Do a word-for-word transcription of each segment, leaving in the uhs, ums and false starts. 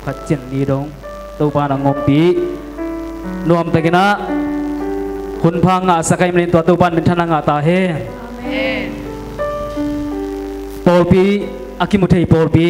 Phatcin ni dong Topa na ngawmpih nuamtakin ah hun pha ngahsak ahih manin tua Topa in minthanna ngah ta hen. Amen. Pawlpi, a kimu thei pawlpi.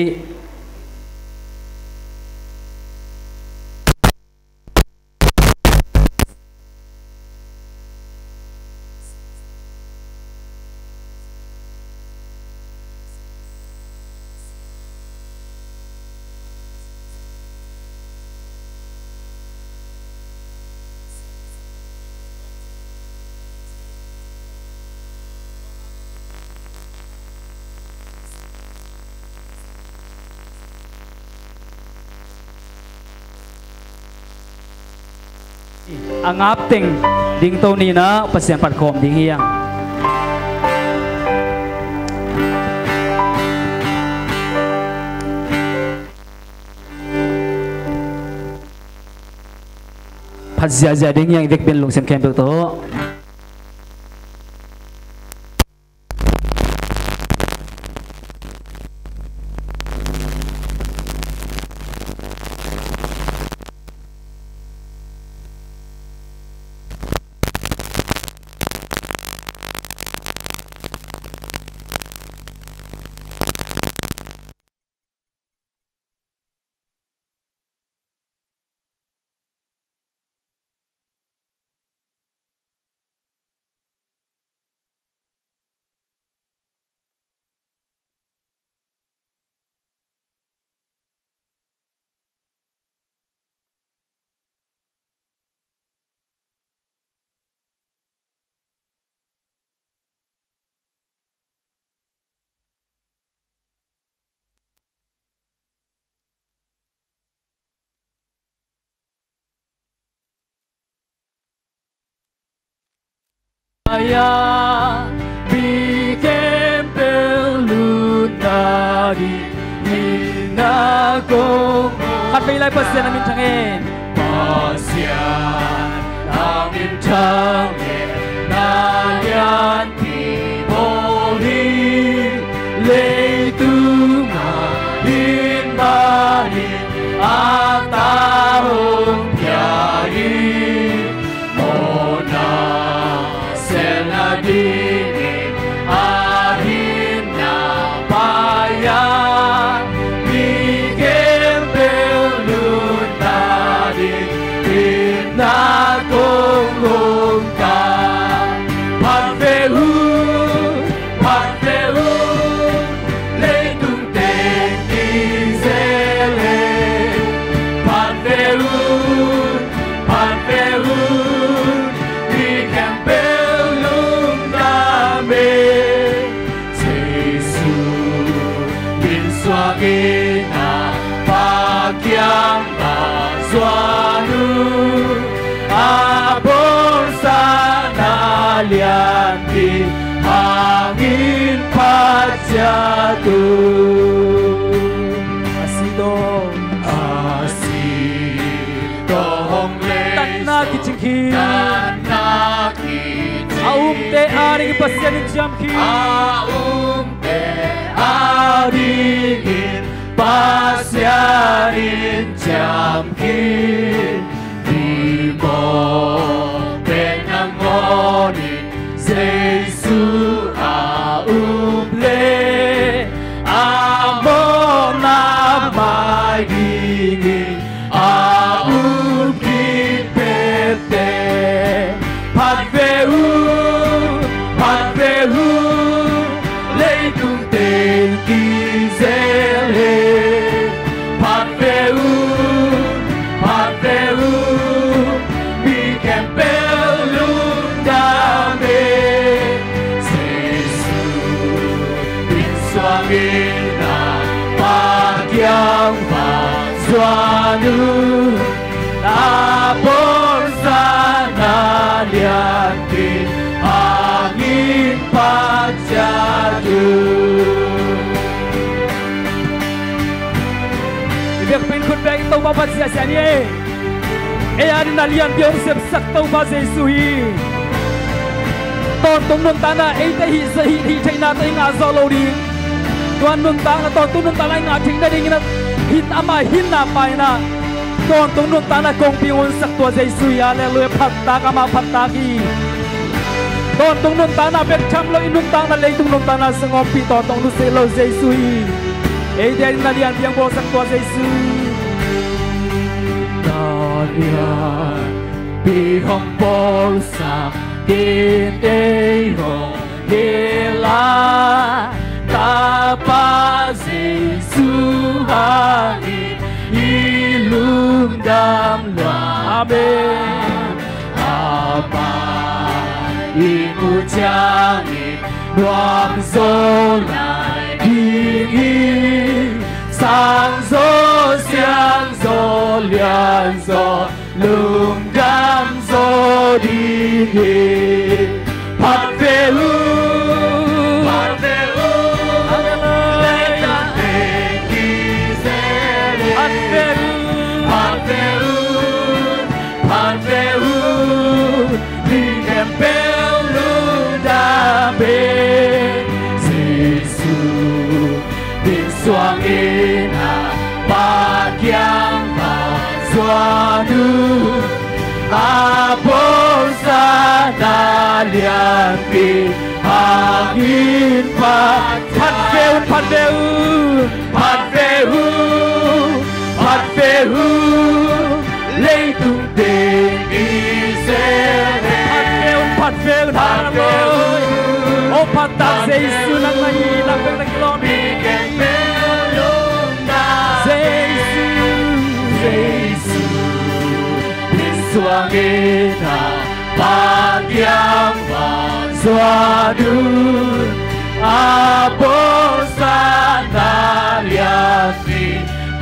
A ngap teng dingto ni in ah Pasian phat khawm ding hi hang. Phat ziahziah ding hi hang, i vekpi in lungsim khempeuh tawh. Aya, mi khempeuh lutna ding, itna kong. Khat vei lai Pasian a minthang in. Pasian a minthang in, na lianpi bawl hi, leitung a it mah in, a ta hong pia hi. Mawhna selna dingin a hinna pai-a, mi khempeuh lutna ding itna kong hong ta. Phat ve un, phat ve un, leitung teng kizel e. Phat ve un, phat ve un, mi khempeuh lungdam e. Jesu min suak in a Pa kiang va zuan un, a bawlsa na lianpi hangin phat ciat un. A si tawh, a si tawh hong lei, tatna kicing khin, tatna kicing khin, a umte adingin Pasian in ciam khin, a umte adingin Pasian in ciam khin. Mi mawk pen nangawnin Jesu a up leh, a mawhna mai dingin a up khin pette. Phat ve un, phat ve un, leitung teng kizel e. Phat ve un, phat ve un, mi khempeuh lungdam e. Jesu min suak in a Pa kiang va zuan un, a bawlsa na lianpi hangin phat ciat un. I biakpiin khut bengin Topa phat ziahziah ni ei. Ei adingin a lianpi hong sepsak Topa Jesu hi. Tawntung nuntakna eite hih, hih, hih theihna tawh i ngah zawh loh ding. Tua nuntakna, tawntung nuntakna i ngah theih nadingin a Hin ama hinna paina, tawntung nuntakna kongpi hong unsak tua Jesu hi. Halleluia. Phattak, ama phattak hi. Tawntung nuntakna bek tham lo, i nuntakna leitung nuntakna sung ompih tawntung nusia lo Jesu hi. Eite ading na lianpi hong bawlsak tua Jesu. Na lianpi hong bawlsak ding ei hong hilh a, Tapa Jesu hangin i lungdam lua. Amen. Ama i mu ciangin nuam zaw lai ding hi. Sang zaw, siang zaw, lian zaw, lungdam zaw ding hi. Phat ve un, phat ve un. Halleluia. Leitung teng kizel hen. Phat ve un, phat ve un, phat ve un. Mi khempeuh lungdam hen. Jesu ding suangin a Pa kiang va zuan un, a bawlsa na lianpi hangin phat. Phat ve un, phat ve un, phat ve un, phat ve un. Leitung teng kizel hen. Phat ve un, phat ve un, phat ve un. O phattak Jesu nang na hi, nang bek na kilawm hi. Jesu, Jesu, ding suangin a Pa kiang va zuan un, a bawlsa na lianpi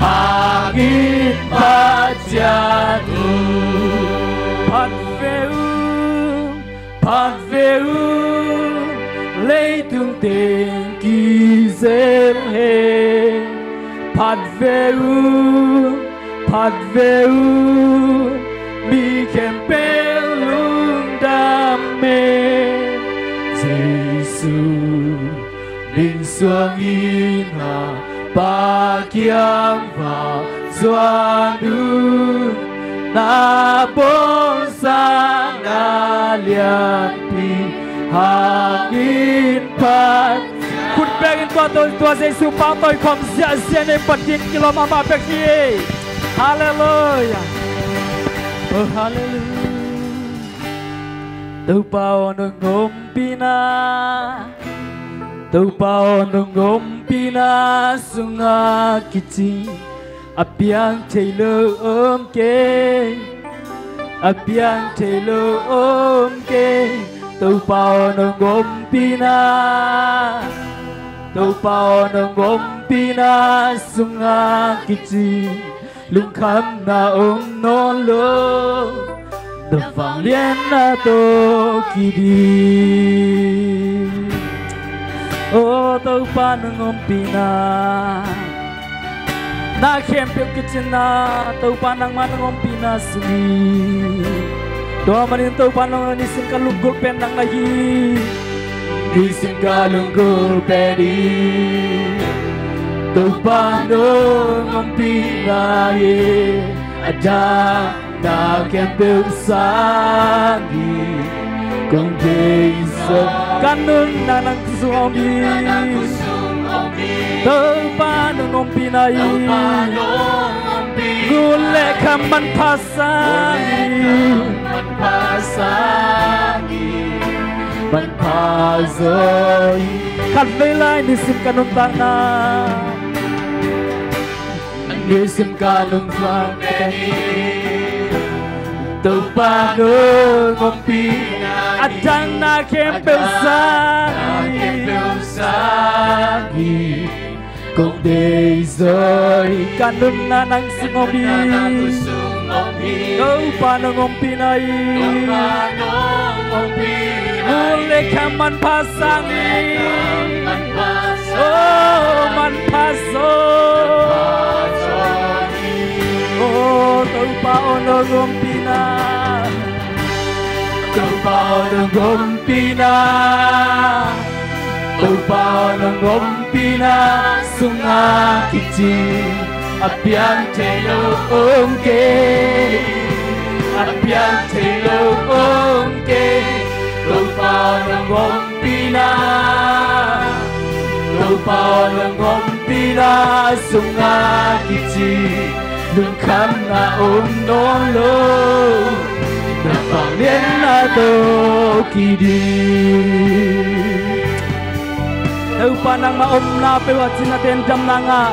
hangin phat ciat un. Phat ve un, phat ve un, leitung teng kizel hen. Phat ve un, phat ve un, mi khempeuh lungdam hen. Jesu ding suangin a Pa kiang va zuan un, na bawlsa na lianpi hangin phat. Khut bengin tua, tua, tua Jesu pahtawi khawm ziahziah ni, Pathian kilawm, amah bek hi. Halleluia. Oh, halleluia. Topa aw, nong ompihna, Topa aw, nong ompihna sungah kici a piang thei lo om kei, a piang thei lo om kei. Topa aw, nong ompihna, Topa aw, nong ompihna sungah kici lungkhamna om nawn lo, na vanglianna tawh kiding. O Topa nong ompihna, na khempeuh kicinna, Topa nangmah nong ompihna sung hi. Tua manin Topa nong, nisim ka lunggulh pen nang na hi. Nisim ka lunggulh pen hi. Topa nong ompihna hi, a dang na khempeuh sangin kong deih zaw. Ka nunna nang sung om hi. Topa nong ompihna hi. Gul le kham manpha sangin, manpha sangin, manpha zaw hi. Khatvei lai nisim ka nuntakna, nisim ka nuntakna, Topa nong ompihna, a dang na khempeuh sangin, khempeuh sangin kong deih zaw hi. Ka nunna nang sung om hi. Topa nong ompihna hi. Gul le kham manpha sangin, oh, manpha zaw. Oh Topa aw, nong ompihna, Topa aw, nong ompihna, Topa aw, nong ompihna sungah kici A piang thei lo om kei, a piang thei lo om kei, Topa nong ompihna, Topa nong ompihna sungah kici lungkhamna om nawn lo, na vangliatna tawh kiding. Topa nangmah omna peuh ah cinaten damna ngah.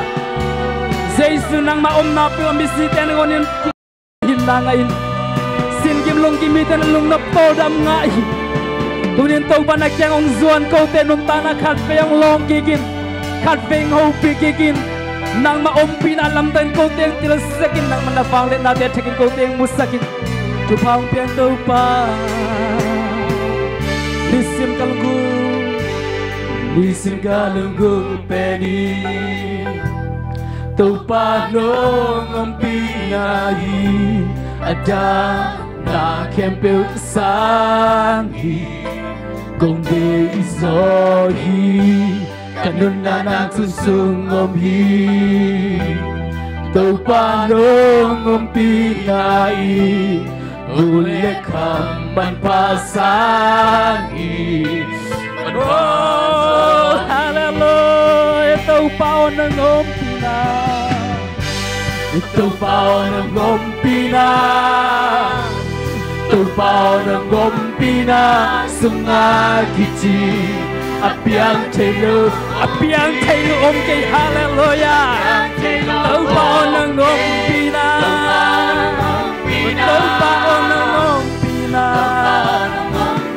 Jesu nangmah omna peuh ah misite nangawn in hinna ngah in, sin gim lung gim mite na lungnop tawldam ngah hi. Tunin Topa na kiang hong zuan kote nuntakna khatvei hong lawng kik in, khatvei hong hopih kik in. Nangmah ompihna lamdang in kote hong tilsak in, nangmah na vangliatnate thak in kote hong musak in. Thupha hong pia in Topa. Nisim ka lunggulh, nisim ka lunggulh pen in Topa nong ompihna hi. A dang na khempeuh sang hi, kong deih zaw hi. Ka nuntakna tun sung om hi. Topa nong ompihna hi. Ule kham manpha sang hi. Oh, hallelujah. Topa aw nong ompihna, Topa aw nong ompihna, Topa aw nong ompihna sungah kici a piang thei lo, a piang thei lo om kei. Hallelujah. Topa aw nong ompihna, Topa aw nong ompihna.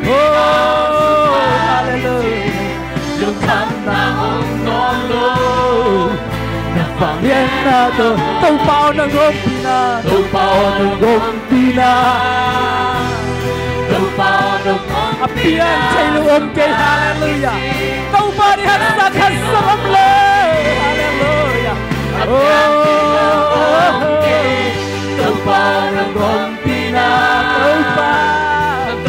Oh, hallelujah. Lungkhamna om nawn lo, na vangliatna tawh. Topa aw nong ompihna, Topa aw nong ompihna, Topa aw nong ompihna a piang thei lo om kei. Hallelujah. Topa deih haksa khat zong om lo. Hallelujah. Oh, Topa aw nong ompihna, Topa,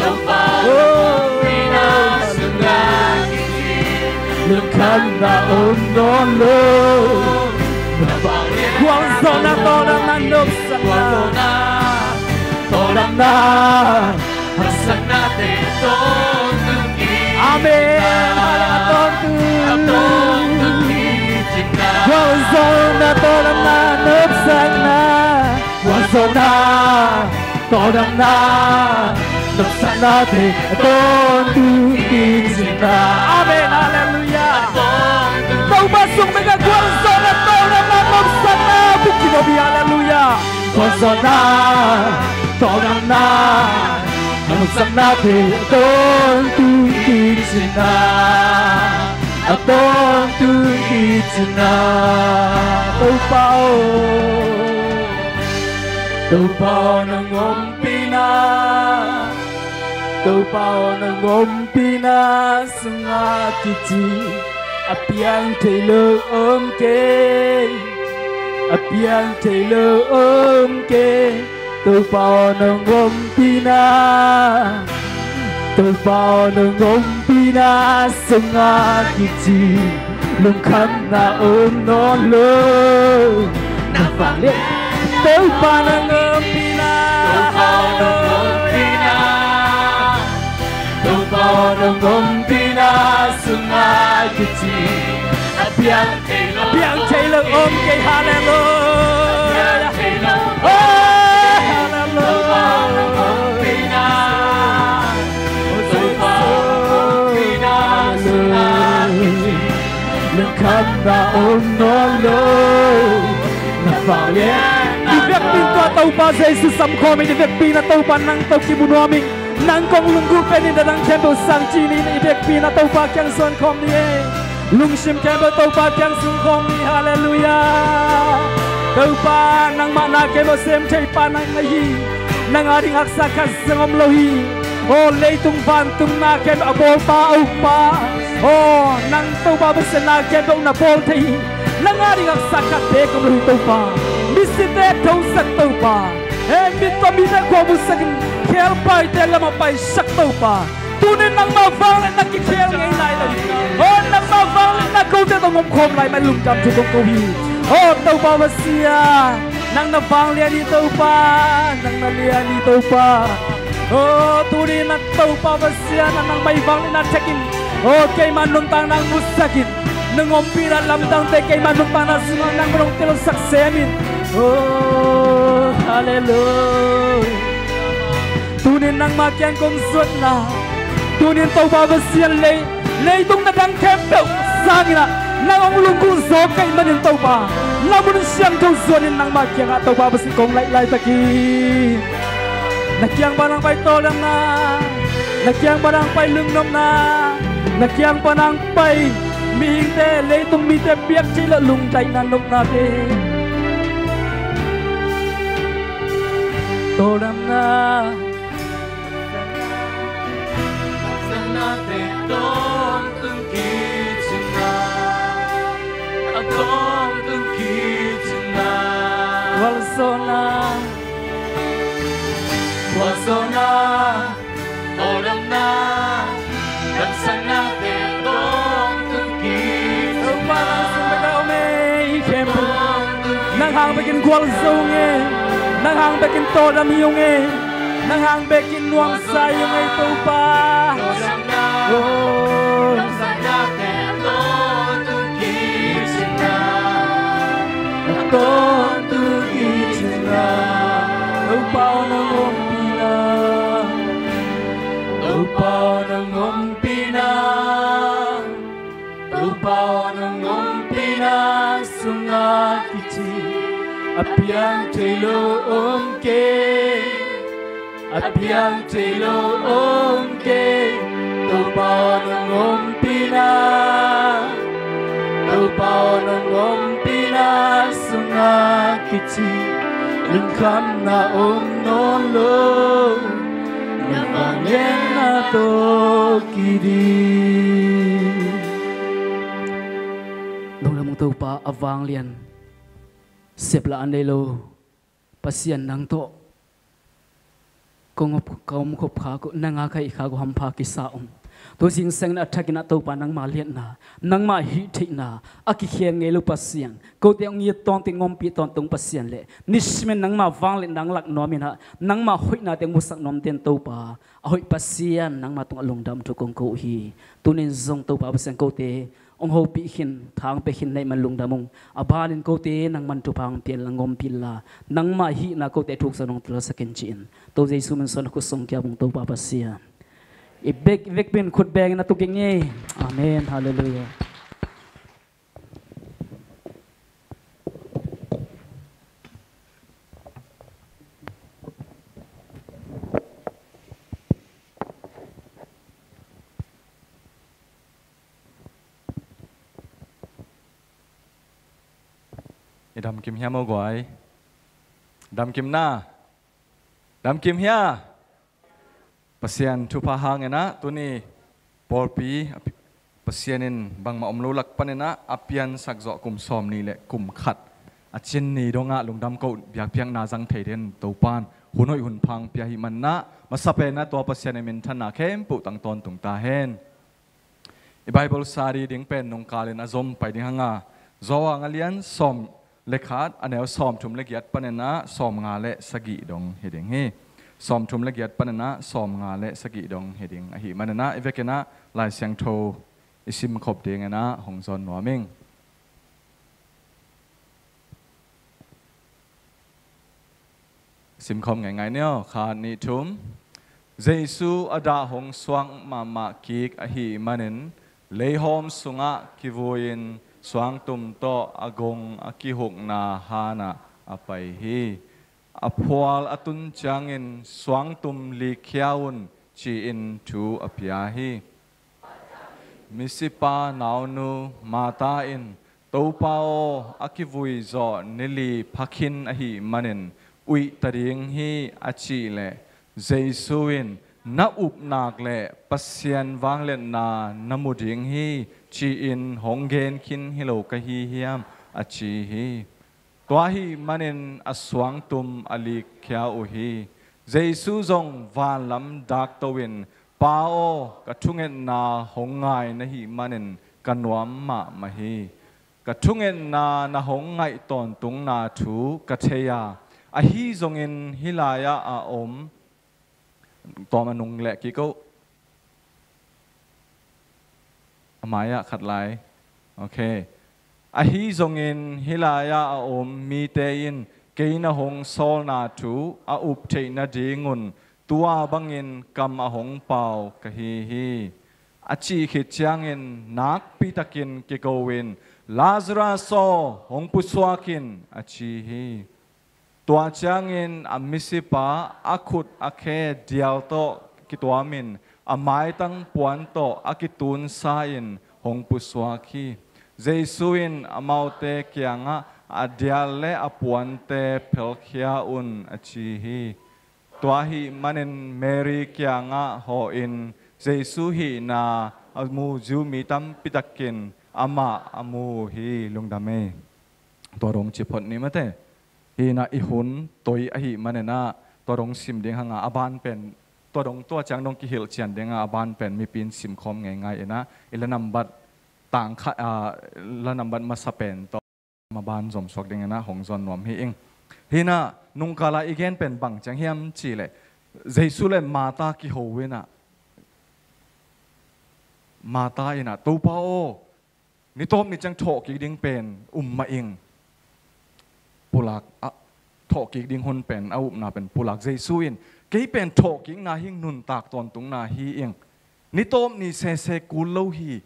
Topa aw nong ompihna sungah kici lungkhamna om nawn lo. Gualzawhna, tawldamna, nopsakna, tawldamna, haksatnate tawntung kik. Amen. Hallelujah. Tawntung kik cihna. Gualzawhna, tawldamna, nopsakna, gualzawhna, tawldamna, nopsaknate tawntung kik cihna. Amen. Hallelujah. Topa sung bek ah gualzawhna, tawldamna, nopsakna buk kibawh hi. Hallelujah. Gualzawhna, tawldamna, nopsaknate tawntung kik cihna, a tawntung kik cihna. Topa aw, Topa aw nong ompihna, Topa aw nong ompihna sungah kici a piang thei lo om kei, a piang thei lo om kei. Topa aw nong ompihna, Topa aw nong ompihna sungah kici lungkhamna om nawn lo. Na vangliat Topa nong ompihna, Topa aw nong ompihna, Topa aw nong ompihna sungah kici a piang thei lo, a piang thei lo om kei. Hallelujah. Oh, hallelujah. Topa aw nong ompihna, Topa aw nong ompihna sungah kici lungkhamna om nawn lo. Na vangliat i vekpi in tua Topa Jesu sam khawm in, i vekpi in a Topa nang tawh kimu nuam ing. Nang kong lunggulh pen in, a dang khempeuh sang ci ni in, i vekpi in a Topa kiang zuan khawm ni ei. Lungsim khempeuh Topa kiang zong khawm ni. Hallelujah. Topa, nangmah na khempeuh sem thei pa nang na hi. Nang a ding haksa khat zong om lo hi. Aw, leitung vantung na khempeuh a bawlpa a ukpa. Aw, nang Topa bese na khempeuh na bawl thei hi. Nang a ding haksa khat bek om lo hi Topa. Misite thosak Topa. He, mit tawh mite khuamusak in, khelpaite lamah paisak Topa. Tunin nangmah vangliatna kikhel ngei lai lo hi. Aw, nangmah vangliatna kote tawh om khawm lai mah in lungdam thu kong ko hi. Aw Topa Pasian, nang na vanglian hi Topa, nang na lian hi Topa. Aw tuni na Topa Pasian, nang nangmah i vangliatna thekin, aw keima nuntakna hong musak in. Nang ompihna lamdangte keima nuntakna sungah nang hong telsak sem in. Aw halleluiah. Tunin nangmah kiang kong zuatna, tunin Topa Pasian lei, leitung na dang khempeuh sangin ah nang hong lungkung zawk ka hih manin Topa, na mun siangtho zuanin nangmah kiangah Topa Pasian kong laih laitak hi. Na kiang pan hong pai tawldamna, na kiang pan hong pai lungnopna, na kiang pan hong pai mihingte, leitung mite piak thei loh lungdaihna nopnate, tawldamna, gualzawhna, gualzawhna, tawldamna, damsaknate tawntung kik. Topa nang sung bek a om e, i khempeuh nang hang bekin gualzo ung e, nang hang bekin tawldam hi ung e, nang hang bekin nuamsa hi ung e Topa. Aw. Tawntung kik cihna, Topa aw nang ompihna, Topa aw nang ompihna, Topa aw nang ompihna sungah kici a piang thei lo om kei, a piang thei lo om kei. Topa aw nang ompihna, Topa aw nang ompihna sungah kici lungkhamna om nawn lo, na vangliatna tawh kiding. Lungdam ung Topa, a vanglian, sepla a nei lo Pasian nang tawh ka om, ka om khop khak uh, nang a ka hih khak uh hampha kisa om. Tua zingsang in a thakin ah Topa nangmah liatna, nangmah hih theihna a kikhel ngei lo Pasian, kote hong it tawntung, hong ompih tawntung Pasian le nisimin nangmah vangliatna hong lak nuam in ah nangmah hoihnate hong musak nuam den Topa, a hoih Pasian nangmah tungah lungdam thu kong ko uh hi. Tunin zong Topa Pasian kote hong hopih khin, thang pia khin na hih man lungdam ung. A banin kote nangman thupha hong pia inla, hong ompih inla, nangmah hihna kote thuk zong hong telsak in ci-in, To Jesu min suang a khut sung kiam ung Topa Pasian. I bek, i vekpi in khut bengin a tuk ing e. Amen. Halleluiah. I damkim hiam aw guai? Damkim na? Damkim hia? Pasian thupha hangin ah tuni pawlpi Pasian in bangmah om lo lak panin ah a piansak zawh kum sawmnih le kum khat a cin ni dongah lungdam ko biakpiakna zang thei den Topan hun hoih hun pha hong pia ahih manin ah masa pen ah tua Pasian in minthanna khempeuh tang tawntung ta hen. I Bible study ding pen nungkalin a zom pai ding hang a, Johan a lian sawm le khat, a neu sawmthum le giat panin ah sawmnga le sagih dong hi ding hi. Sawmthum le giat panin ah sawmnga le sagih dong hi ding ahih manin ah i vekin ah Lai Siangtho i simkhop dingin ah hong zawn nuam ing. Simkhawm ngeingai ni aw, khat, nih, thum. Jesu a dah hong suak mahmah kik ahih manin leihawm sungah kivui-in suangtum tawh a gong a kihukna hanah a pai hi. A phual a tun ciangin suangtum likkhia un ci-in thu a pia hi. Misipa naunu Martha in, Topa aw, a kivui zawh ni li pha khin ahih manin uih ta ding hi, a cih leh Jesu in, na upna le Pasian vangliatna na mu ding hi, ci-in hong gen khin hi lo ka hi hiam, a ci hi. Tua ahih manin a suangtum a likkhia uh hi. Jesu zong vanlam dakto in, Pa aw, ka thungetna hong ngai na hih manin ka nuam mahmah hi. Ka thungetna na hong ngaih tawntungna thu ka thei a, ahi zongin hih lai-ah a om, tawm a nung leh kiko. A mai-ah khat lai. Ok. Ahi zongin hih lai-ah a om mite in kei na hong sawlna thu a up theih nadingun tua bangin kam a hong pau ka hi hi. A cih khit ciangin nakpitakin kiko-in, "Lazarus aw, hong pusuak in," a ci hi. Tua ciangin a misipa a khut a khe dial tawh kituamin a maitang puan tawh a kitunsa-in hong pusuak hi. Jesu in amaute kiangah, "A dial le a puante phelkhia un," a ci hi. Tua ahih manin Mary kiangah hawhin Jesu hihna a mu Jew mi tampitakin amah a mu uh hi. Lungdam ei. Tua dong ci phot ni mate. Hih inah i hun toi ahih maninah tua dong sim ding hanga a ban pen, tua dong tua ciang dong kihilh cian dinga a ban pen mipi in sim khawm ngeingai inah i la nambat tangkha, ah, la nambat masa pen tawh a ban zomsuak dinginah hong zon nuam hi ing. Hih inah nungkala i gen pen bang ciang hiam cihleh, Jesu le Martha kiho inah, Martha inah, "Topa aw, ni tawp ni ciang thawhkik ding pen um mah ing." Pulak, ah, thawhkik ding hun pen a upna pen pulak. Jesu in, "Kei pen thawhkikna hi ing, nuntak tawntungna hi ing. Ni tawp ni sese kul lo hi.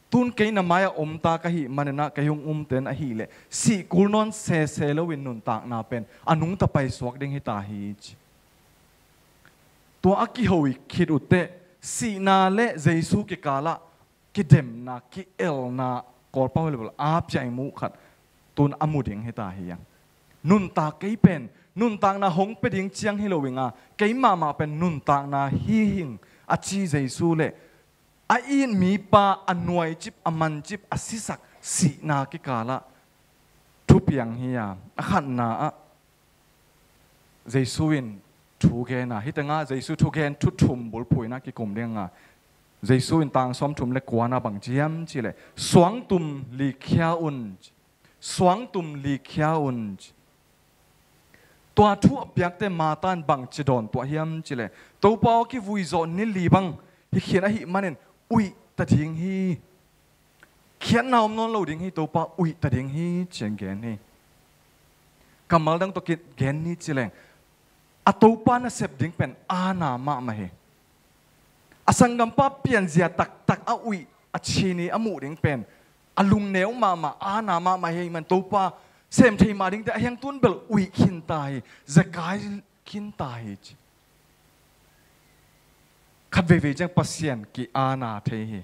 Tun kei na mai-ah omta ka hih maninah kei hong umten ahileh sih kul nawn sese loin nuntakna pen a nungta paisuak ding hita hi," ci. Tua a kiho khit uhteh sihna le Jesu kikalah kidemna, ki-elna, Kawlpau hi leh bel a piai muh khat tun a mu ding hita hi ing. Nuntak kei pen, nuntakna hong pia ding ciang hi lo inga, kei mahmah pen nuntakna hi ing, a ci Jesu le a it mipa a nuaicip, a mancip, a sisak sihna kikalah thupiang hi a, a khatna ah Jesu in thu gen a, hih tengah Jesu thugen thu thum bulphuh inah kikum dinga, Jesu in tang sawmthum le kuana bang ci hiam cihleh, "Suangtum likhia un, suangtum likhia un," ci. Tua thu a piakte Martha in bang ci dawn tuah hiam cihleh, "Topa aw, kivui zawh ni li bang hi khian ahih manin uih ta ding hi. Khiatna om nawn lo ding hi, Topa, uih ta ding hi," ci-in gen hi. Kammal dang tawh kit gen ni cileng, a Topa nasep ding pen aana mahmah hi. A sanggampa pianzia taktak a uih, a chin i a muh ding pen a lungneu mahmah, aana mahmah hi. Ahih man Topa sem thei mah dingte a hiang tun bel uih khinta hi, zekai khinta hi, ci. Khat veivei ciang Pasian ki-aana thei hi.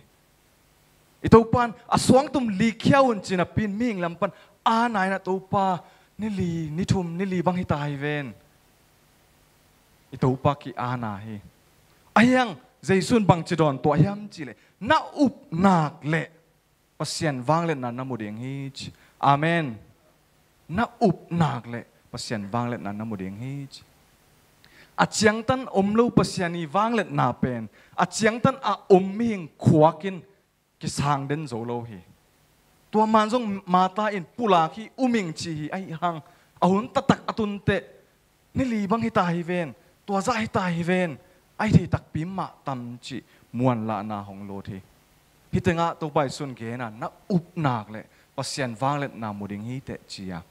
I Topa in a suangtum likhia un ci napi-in mihing lam pan aana inah, "Topa, ni li, ni thum, ni li bang hita hi ven." I Topa ki-aana hi. A hiang Jesu in bang ci dawn tuah hiam cihleh, "Na upnak leh Pasian vangliatna na mu ding hi," ci. Amen. "Na upnak leh Pasian vangliatna na mu ding hi," ci. A ciangtan om lo Pasian i vangliatna pen a ciangtan a om mihing khuakin kisang den zo lo hi. Tua man zong Martha in pulak hi, um ing ci hi, ahih hang a hun taktak a tunteh, "Ni li bang hita hi ven, tua zah hita hi ven, a hi thei takpi mah tam," cih muanlahna hong lut hi. Hih tengah Topa Jesu in gen a, "Na upnak leh Pasian vangliatna mu ding hi teh," ci a.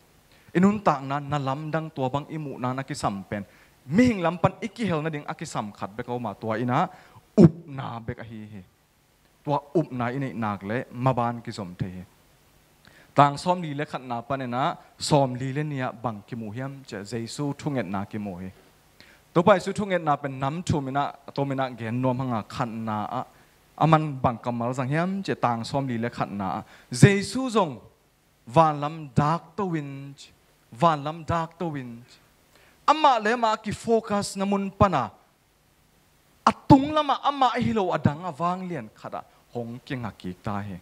I nuntakna na lamdang, tua bang i muhna na kisam pen mihing lam pan i kihel nading a kisam khat bek a om a, tua inah upna bek ahi hi. Tua upna i neihnak leh maban kizom thei hi. Tang sawmli le khatna paninah sawmli le nih ah bang kimu hiam cihleh, Jesu thungetna kimu hi. Topa Jesu thungetna pen nam thum inah, a tom inah gen nuam hanga, khatna ah a man bang kammal zang hiam cihleh, tang sawmli le khatna ah Jesu zong vanlam dakto in ci, vanlam dakto in ci. Amah le amah a kifocus na mun pana a tunglamah amah ahi lo a dang a vanglian khatah hong kinga kik ta hi.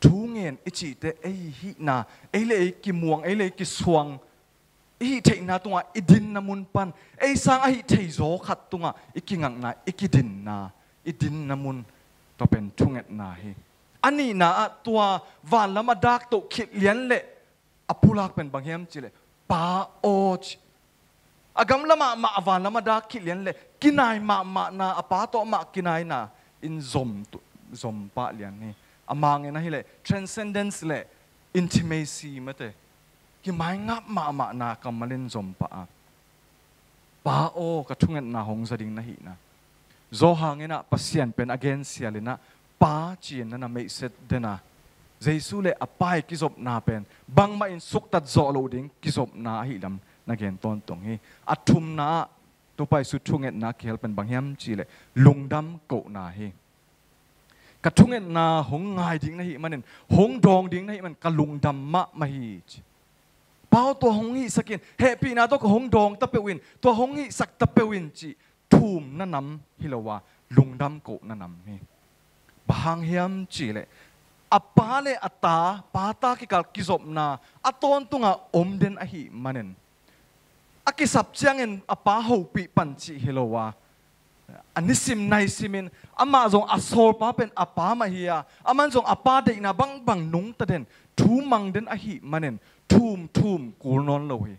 Thu ngen i cihte ei hihna, ei le ei kimuang, ei le ei kisuang, i hih theihna tungah i dinna mun pan ei sang a hih theizaw khat tungah i kingakna, i kidinna, i dinna mun, tua pen thungetna hi. A nihna ah tua vanlam a dak toh khit lian le a pulak pen bang hiam cih leh, Pa aw, ci. A gamla mahmah a vanlam a dak khit lian le kinai mahmahna, a Pa tawh amah kinaina in zom tu-, zom pah lian hi. A mangin ahih leh transcendence le intimacy mate, kimaingap mahmahna kammal in zom pah a, Pa aw, ka thungetna hong za ding na hihna. Johan in ah Pasian pen a gensial in ah Pa ci-in na na meihset den a, Jesu le a Pa i kizopna pen bangmah in suktat zawh loh ding kizopna ahih lam na gen tawntung hi. A thumna ah Topa Jesu thungetna kihel pen bang hiam cih leh lungdam kohna hi. Ka thungetna hong ngai ding na hih manin, hong dawng ding na hih manin ka lungdam mahmah hi, ci. Pa aw, tua hong hihsak in, hehpihna tawh ka hong dawng ta peuh in, tua hong hihsak ta peuh in, cih thumna nam hi lo a, lungdam kohna nam hi. Bang hang hiam cih leh a Pa le a ta, Pa ta kikal kizopna a tawntung a om den ahih manin, a kisap ciangin a Pa hopih pan cih hi lo a, a nisim naisim in amah zong a sawlpa pen a Pa mah hi a, aman zong a Pa deihna bangbang nungta den, thu mang den ahih manin thum thum kul nawn lo hi.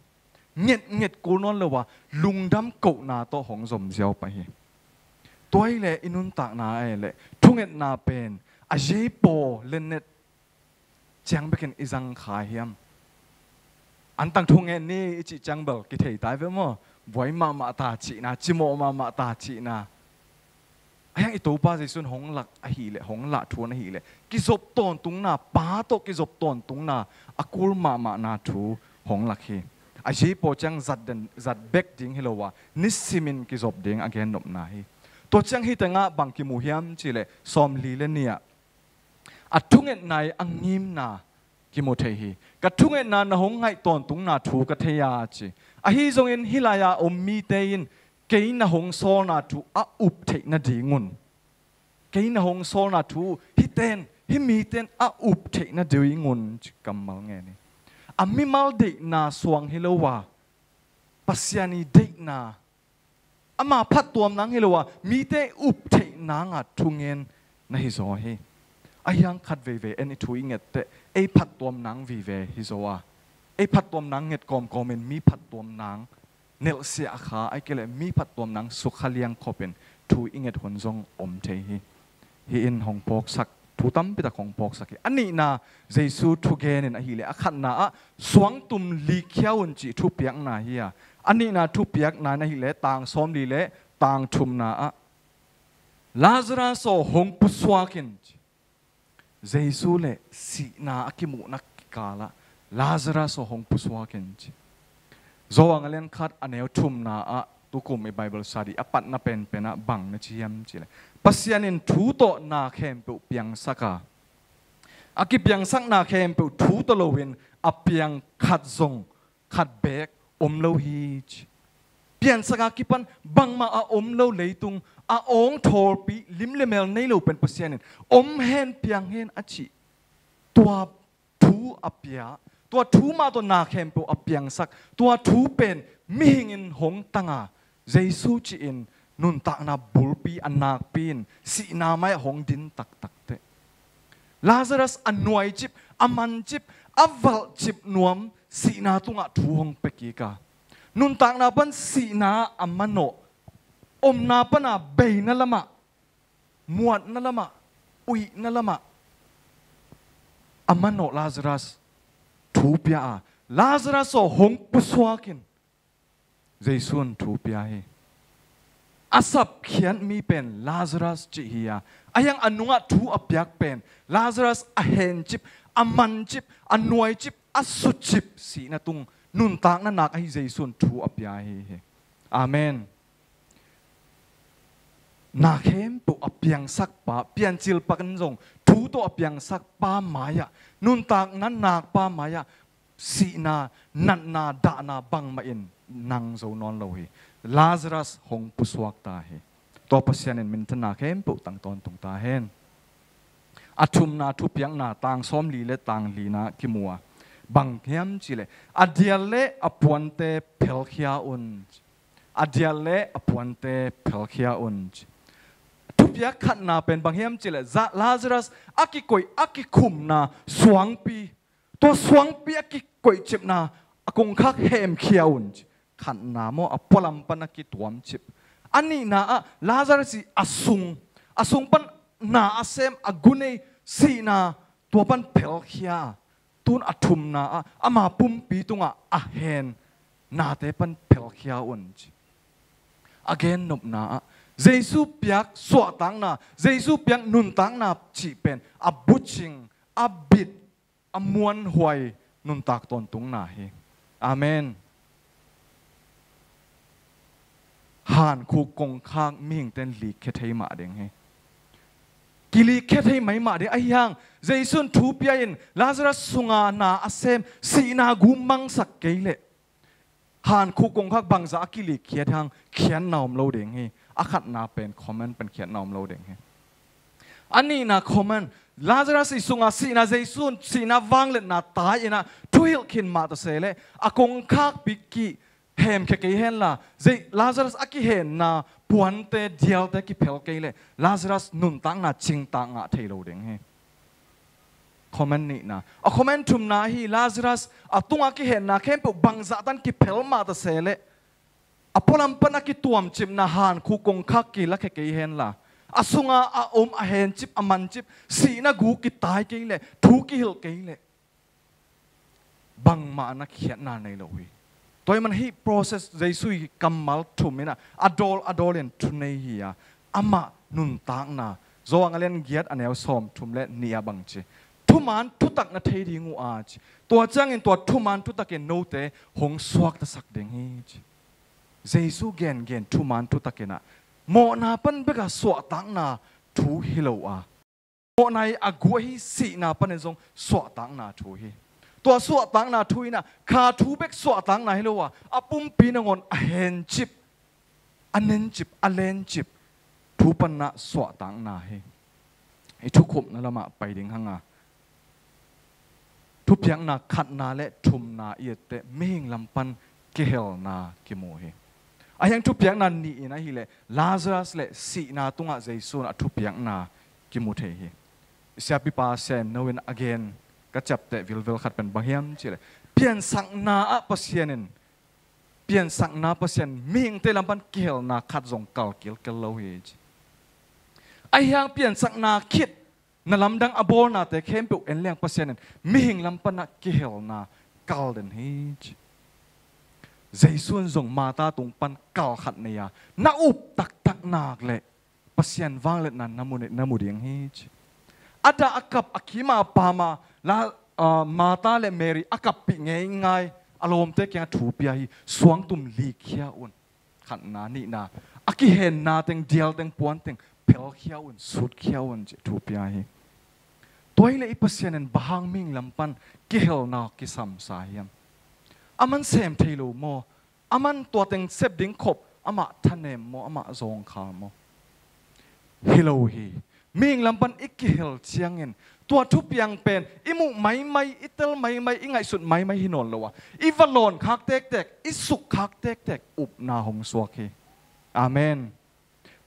Nget nget kul nawn lo a, lungdam kohna tawh hong zom ziau pah hi. Tua ahih leh i nuntakna ahih leh thungetna pen a yeipaw lennet ciang bekin i zang kha hiam? Antang thungen ni i cih ciang bel kithei ta ve maw? Buai mahmah ta cihna, cimawh mahmah ta cihna. Ahi hang i Topa Jesu in hong lak ahih leh, hong lah thuan ahih leh, kizop tawntungna, Pa tawh kizop tawntungna a kul mahmahna thu hong lak hi. A yeipaw ciang zat den, zat bek ding hi lo a, nisimin kizop ding a gennopna hi. Tua ciang hih tengah bang kimu hiam cih leh, sawmli le nih ah a thungetna i a ngimna kimu thei hi. Ka thungetna na hong ngaih tawntungna thu ka thei a, ci. Ahi zongin hih lai-a om mite in kei na hong sawlna thu a up theih nadingun, kei na hong sawlna thu hihte in, hih mite in a up theih nadingun, ci kammal ngen hi. A mimal deihna suang hi lo a, Pasian i deihna, ama phattuam nang hi lo a, mite up theih nanga thungen na hi zaw hi. Ahi hang khat veivei en i thu i nget teh, ei phattuam nang vive hi zaw a, ei phattuam nang nget kawmkawm in mi phattuam nang nelhsiah kha, ahih kei leh mi phattuam nang sukha liang khop in thu i nget hun zong om thei hi. Hih in hong phawksak, thu tampi tak hong phawksak hi. A nihna, Jesu thugen in ahih leh, a khatna ah suangtum likhia un cih thupiakna hi a, a nihna thupiakna in ahih leh tang sawmli le tang thumna ah, Lazarus aw, hong pusuak in, ci. Jesu le sihna a kimuhna kikal ah, Lazarus aw, hong pusuak in, ci. Johan a lian khat a neu thumna ah tukum i Bible study a patna penpen ah bang na ci hiam cih leh, Pasian in thu tawh na khempeuh piangsak a, a kipiangsak na khempeuh thu tawh loin a piang khat zong, khat beek om lo hi, ci. Piansak a kipan bangmah a om lo leitung, a awng thawlpi, lim le mel nei lo pen Pasian in om hen, piang hen a cih, tua thu a pia, tua thu mah tawh na khempeuh a piangsak, tua thu pen mihing in hong tang a, Jesu ci-in nuntakna bulpi a nakpi in sihna mai-ah hong din taktak teh, Lazarus a nuaicip, a mancip, a valhcip nuam sihna tungah thu hong pia kik a, nuntakna pan sihna a manawh, omna pana beina lamah, muanna lamah, uihna lamah a manawh Lazarus thu pia a, Lazarus aw, hong pusuak in, Jesu in thu pia hi. A sapkhiat mi pen Lazarus cih hi a, ahi hang a nungah thu a piak pen Lazarus a hencip, a mancip, a nuaicip, a sucip sihna tung nuntakna nak ahi Jesu in thu a pia hi hi. Amen. Na khempeuh a piangsak pa, piancil pakin zong thu tawh a piangsak pa mai-ah, nuntakna nak pa mai-ah sihna, natna, dahna bangmah in nang zo nawn lo hi. Lazarus hong pusuak ta hi. Tua Pasian in minthanna khempeuh tang tawntung ta hen. A thumna thupiakna tang sawmli le tang lina kimu a, bang hiam cih leh, a dial le a puante phelkhia un, a dial le a puante phelkhia un, ci. Thu Piak khatna pen bang hiam cih leh Za-, Lazarus a kikoih, a kikhumna suangpi, tua suangpi a kikoihcipna a kongkhak hemkhia un ci. Khatna maw, a pualam pan a kituamcip. A nihna ah Lazarus i a sung, a sung pan na a sem, a gu nei, sihna tua pan phelkhia a, tun a thumna ah ama pumpi tungah a hen nate pan phelkhia un ci. A gennopna ah Jesu piak suahtakna, Jesu piak nuntakna cih pen a bucing, a bit, a muanhuai nuntak tawntungna hi. Amen. Hankhuk kongkhak mihingte in likkhia thei mah ding hi. Kilikkhia thei mai mah ding. Ahi hang Jesu in thu pia in Lazarus sunga na a sem, sihna gu mangsak kei leh hankhuk kongkhak bangzah a kilikkhiat hang khiatna om lo ding hi. A khatna pen comment pen khiatna om lo ding hi. A nihna comment, Lazarus i sunga sihna, Jesu in sihna vangliatna tai-in ah thuhilh khin mah ta se leh a kongkhakpi kihemkhia kei henla, Lazarus a kihenna puante, dialte kiphel kei leh Lazarus nuntakna cingtak ngah thei lo ding hi. Comment nihna. A comment thumna hi, Lazarus a tunga kihenna khempeuh bangzah tan kiphel mah ta se leh a pualam pan a kituamcipna hankhuk kongkhak kilakhia kei henla, a sunga a om, a hencip, a mancip sihna gu kitai kei leh, thu kihilh kei leh bangmah na khiatna nei lo hi. Tua ahih man hih process Jesu i kammal thum in ah a dawl a dawl in thunei hi a, amah nuntakna, Johan a lian giat a neu sawmthum le nih ah bang ci, thuman thutak na thei ding uh a ci. Tua ciangin tua thuman thutak in note hong suaktasak ding hi ci. Jesu gengen thuman thutak in ah mawhna pan bek a suahtakna thu hi lo a, mawhna i a gu ahi sihna panin zong suahtakna thu hi. Tua suahtakna thu in ah kha thu bek suahtakna hi lo a, a pumpi nangawn a hencip, a nencip, a lencip thu pan ah suahtakna hi. I thukhupna lamah pai ding hang a, thupiakna khatna le thumna i et teh mihing lam pan kihelna kimu hi. Ahi hang thupiakna nih in ahih leh Lazarus le sihna tungah Jesu in a thupiakna kimu thei hi. I siapipa Sem No in a gen ka ciapteh vilvel khat pen bang hiam cih leh, piansakna ah Pasian in, piansakna Pasian mihingte lam pan kihelna khat zong kal kilkel lo hi ci. Ahi hang piansakna khit na lamdang a bawlnate khempeuh en leng Pasian in mihing lam pan ah kihelna kal den hi ci. Jesu in zong Martha tung pan kal khat nei a, na up taktak nak leh Pasian vangliatna na mu, na mu ding hi ci. A dah a kap a kima pama la, ah, Martha le Mary a kappih ngeingai a lawmte kiangah thu pia hi, suangtum likkhia un. Khatna, nihna, a kihenna teng, dial teng, puan teng phelkhia un, sutkhia un ci thu pia hi. Tua hi leh i Pasian in bang hang mihing lam pan kihelna kisamsa hiam? Aman sem thei lo maw? Aman tua teng sep ding khop amah thanem maw, amah zawngkhal maw? Hi lo hi. Mihing lam pan i kihel ciangin tua thupiang pen i muh maimai, i tel maimai, i ngaihsut maimai hi nawn lo a, i va lawn khak tektek, i suk khak tektek upna hong suak hi. Amen.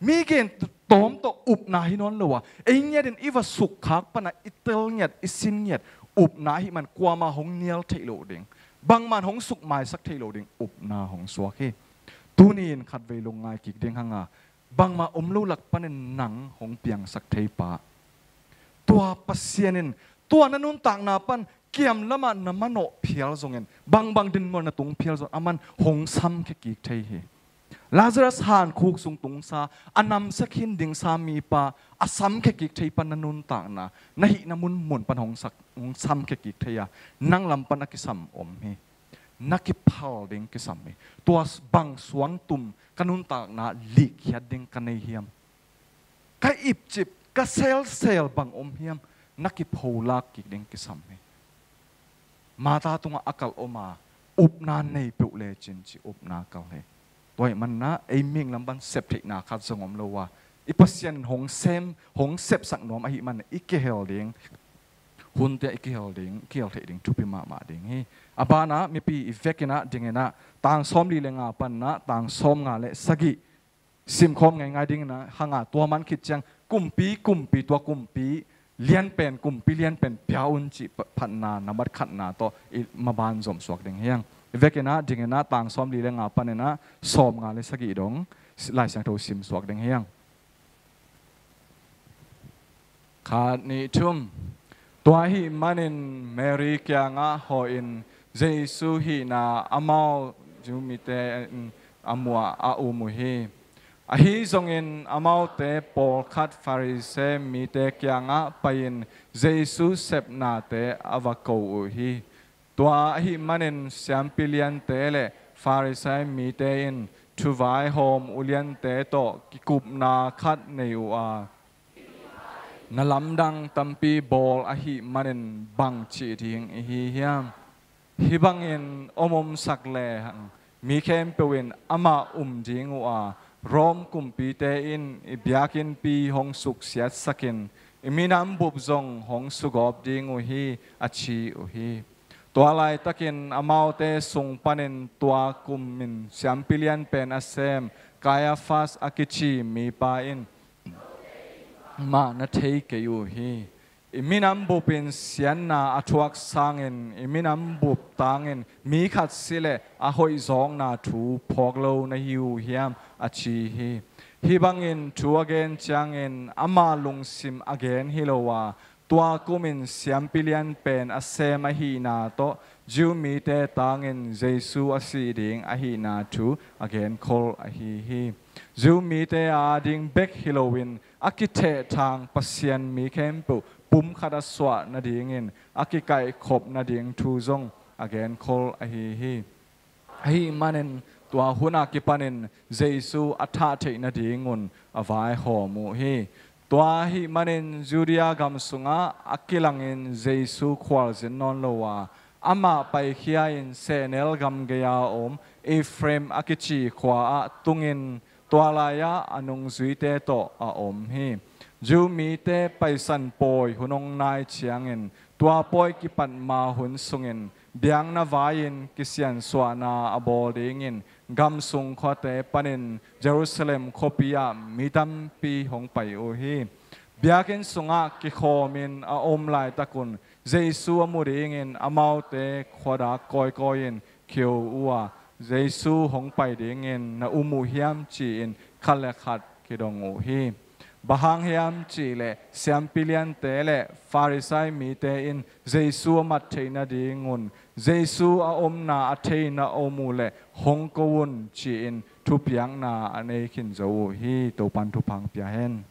Mi gen tawm tawh upna hi nawn lo a, ei ngiatin i va suk khak pan a i tel ngiat, i sin ngiat upna ahih man kuamah hong nial theih loh ding, bangmah in hong suk maisak theih loh ding upna hong suak hi. Tuni in khatvei lungngai kik ding hang a, bangmah om lo lak panin nang hong piangsak thei pa, tua Pasian in tua na nuntakna pan kiam lamah na manawh phial zongin, bangbang dinmun na tung phial zong aman hong samkhia kik thei hi. Lazarus hankhuk sung tungsa, a namsia khin dingsa mipa a samkhia kik thei pan na nuntakna, na hihna munmun pan hong sak, hong samkhia kik thei a, nang lam pan a kisam om hi. Na kiphal ding kisam hi. Tua bang suangtum ka nuntakna likkhiat ding ka nei hiam? Ka ipcip, ka selsel bang om hiam? Na kipholak kik ding kisam hi. Martha tungah a kal om a, upna nei peuh lecin ci upna kal hi. Tua ahih manin ei mihing lam pan sep theihna khat zong om lo a, i Pasian in hong sem, hong sepsak nuam ahih manin i kihel ding hunte i kihel ding, kihel theih ding thupi mahmah ding hi. A banah mipi i vekin ah dingin ah tang sawmli le nga panin ah tang sawmnga le sagih, simkhawm ngeingai ding in ah hang a, tua man khit ciang kumpi, kumpi, tua kumpi lianpen, kumpi lianpen pia un cih pa-, phatna, nambat khatna tawh i maban zom suak ding hi hang. I vekin ah, ding in ah, tang sawmli le nga panin ah sawmnga le sagih dong Lai Siangtho sim suak ding hi hang. Khat, nih, thum. Tua ahih manin Mary kiangah hawhin Jesu hihna amau Jew mite in a muh ah a um uh hi. Ahi zongin amaute pawlkhat Farisai mite kiangah pai-in Jesu sepnate a va ko uh hi. Tua ahih manin siampi liante le Farisai mite in thuvaihawm uliante tawh kikupna khat nei uh a, na lamdang tampi bawl ahih manin bang cih ding i hi hiam? Hih bangin om omsak lehang mi khempeuh in amah um ding uh a, Rom kumpite in i biakinnpi hong suksiatsakin i minam bup zong hong sugawp ding uh hi, a ci uh hi. Tua laitakin amaute sung panin tua kumin siampi lianpen a sem Kaiafas a kici mipa in mah na thei kei uh hi. I minam bupin siatna a thuak sangin i minam bup tangin mi khat sileh a hoihzawkna thu phawk lo na hi uh hiam? a ci hi. Hih bangin thu a gen ciangin ama lungsim a gen hi lo a, tua kumin siampi lianpen a sem ahihna tawh Jew mite tangin Jesu a sih ding ahihna thu a genkhol ahi hi. Jew mite a ading bek hi loin a kithehthang Pasian mi khempeuh pum khat a suah nadingin a kikaihkhop nading thu zong a genkhol ahi hi. Ahih manin tua hun a kipanin Jesu a thah theih nadingun a vaihawm uh hi. Tua ahih manin Judea gam sungah a kilangin Jesu khualzin nawn lo a, amah paikhia-in sehnel gam gei-a om Ephraim a kici khua-ah tungin tua lai-ah a nungzuite tawh a om hi. Jew mite Paisan pawi hun hong nai ciangin tua pawi kipat ma hun sungin biakna vai-in kisiansuahna a bawl dingin gam sung khuate panin Jerusalem khuapi ah mi tampi hong pai uh hi. Biakinn sungah kikhawmin a om laitakun Jesu a mu dingin amaute khuadak kawikawi-in khio uh a, Jesu hong pai dingin na um uh hiam, ci-in khat le khat kidong uh hi. Bang hang hiam cihleh siampi liante le Farisai mite in Jesu a mat theih nadingun Jesu a omna a theina a om uh leh hong ko un, ci-in thupiakna a nei khin zo uh hi. Topan thupha pia hen.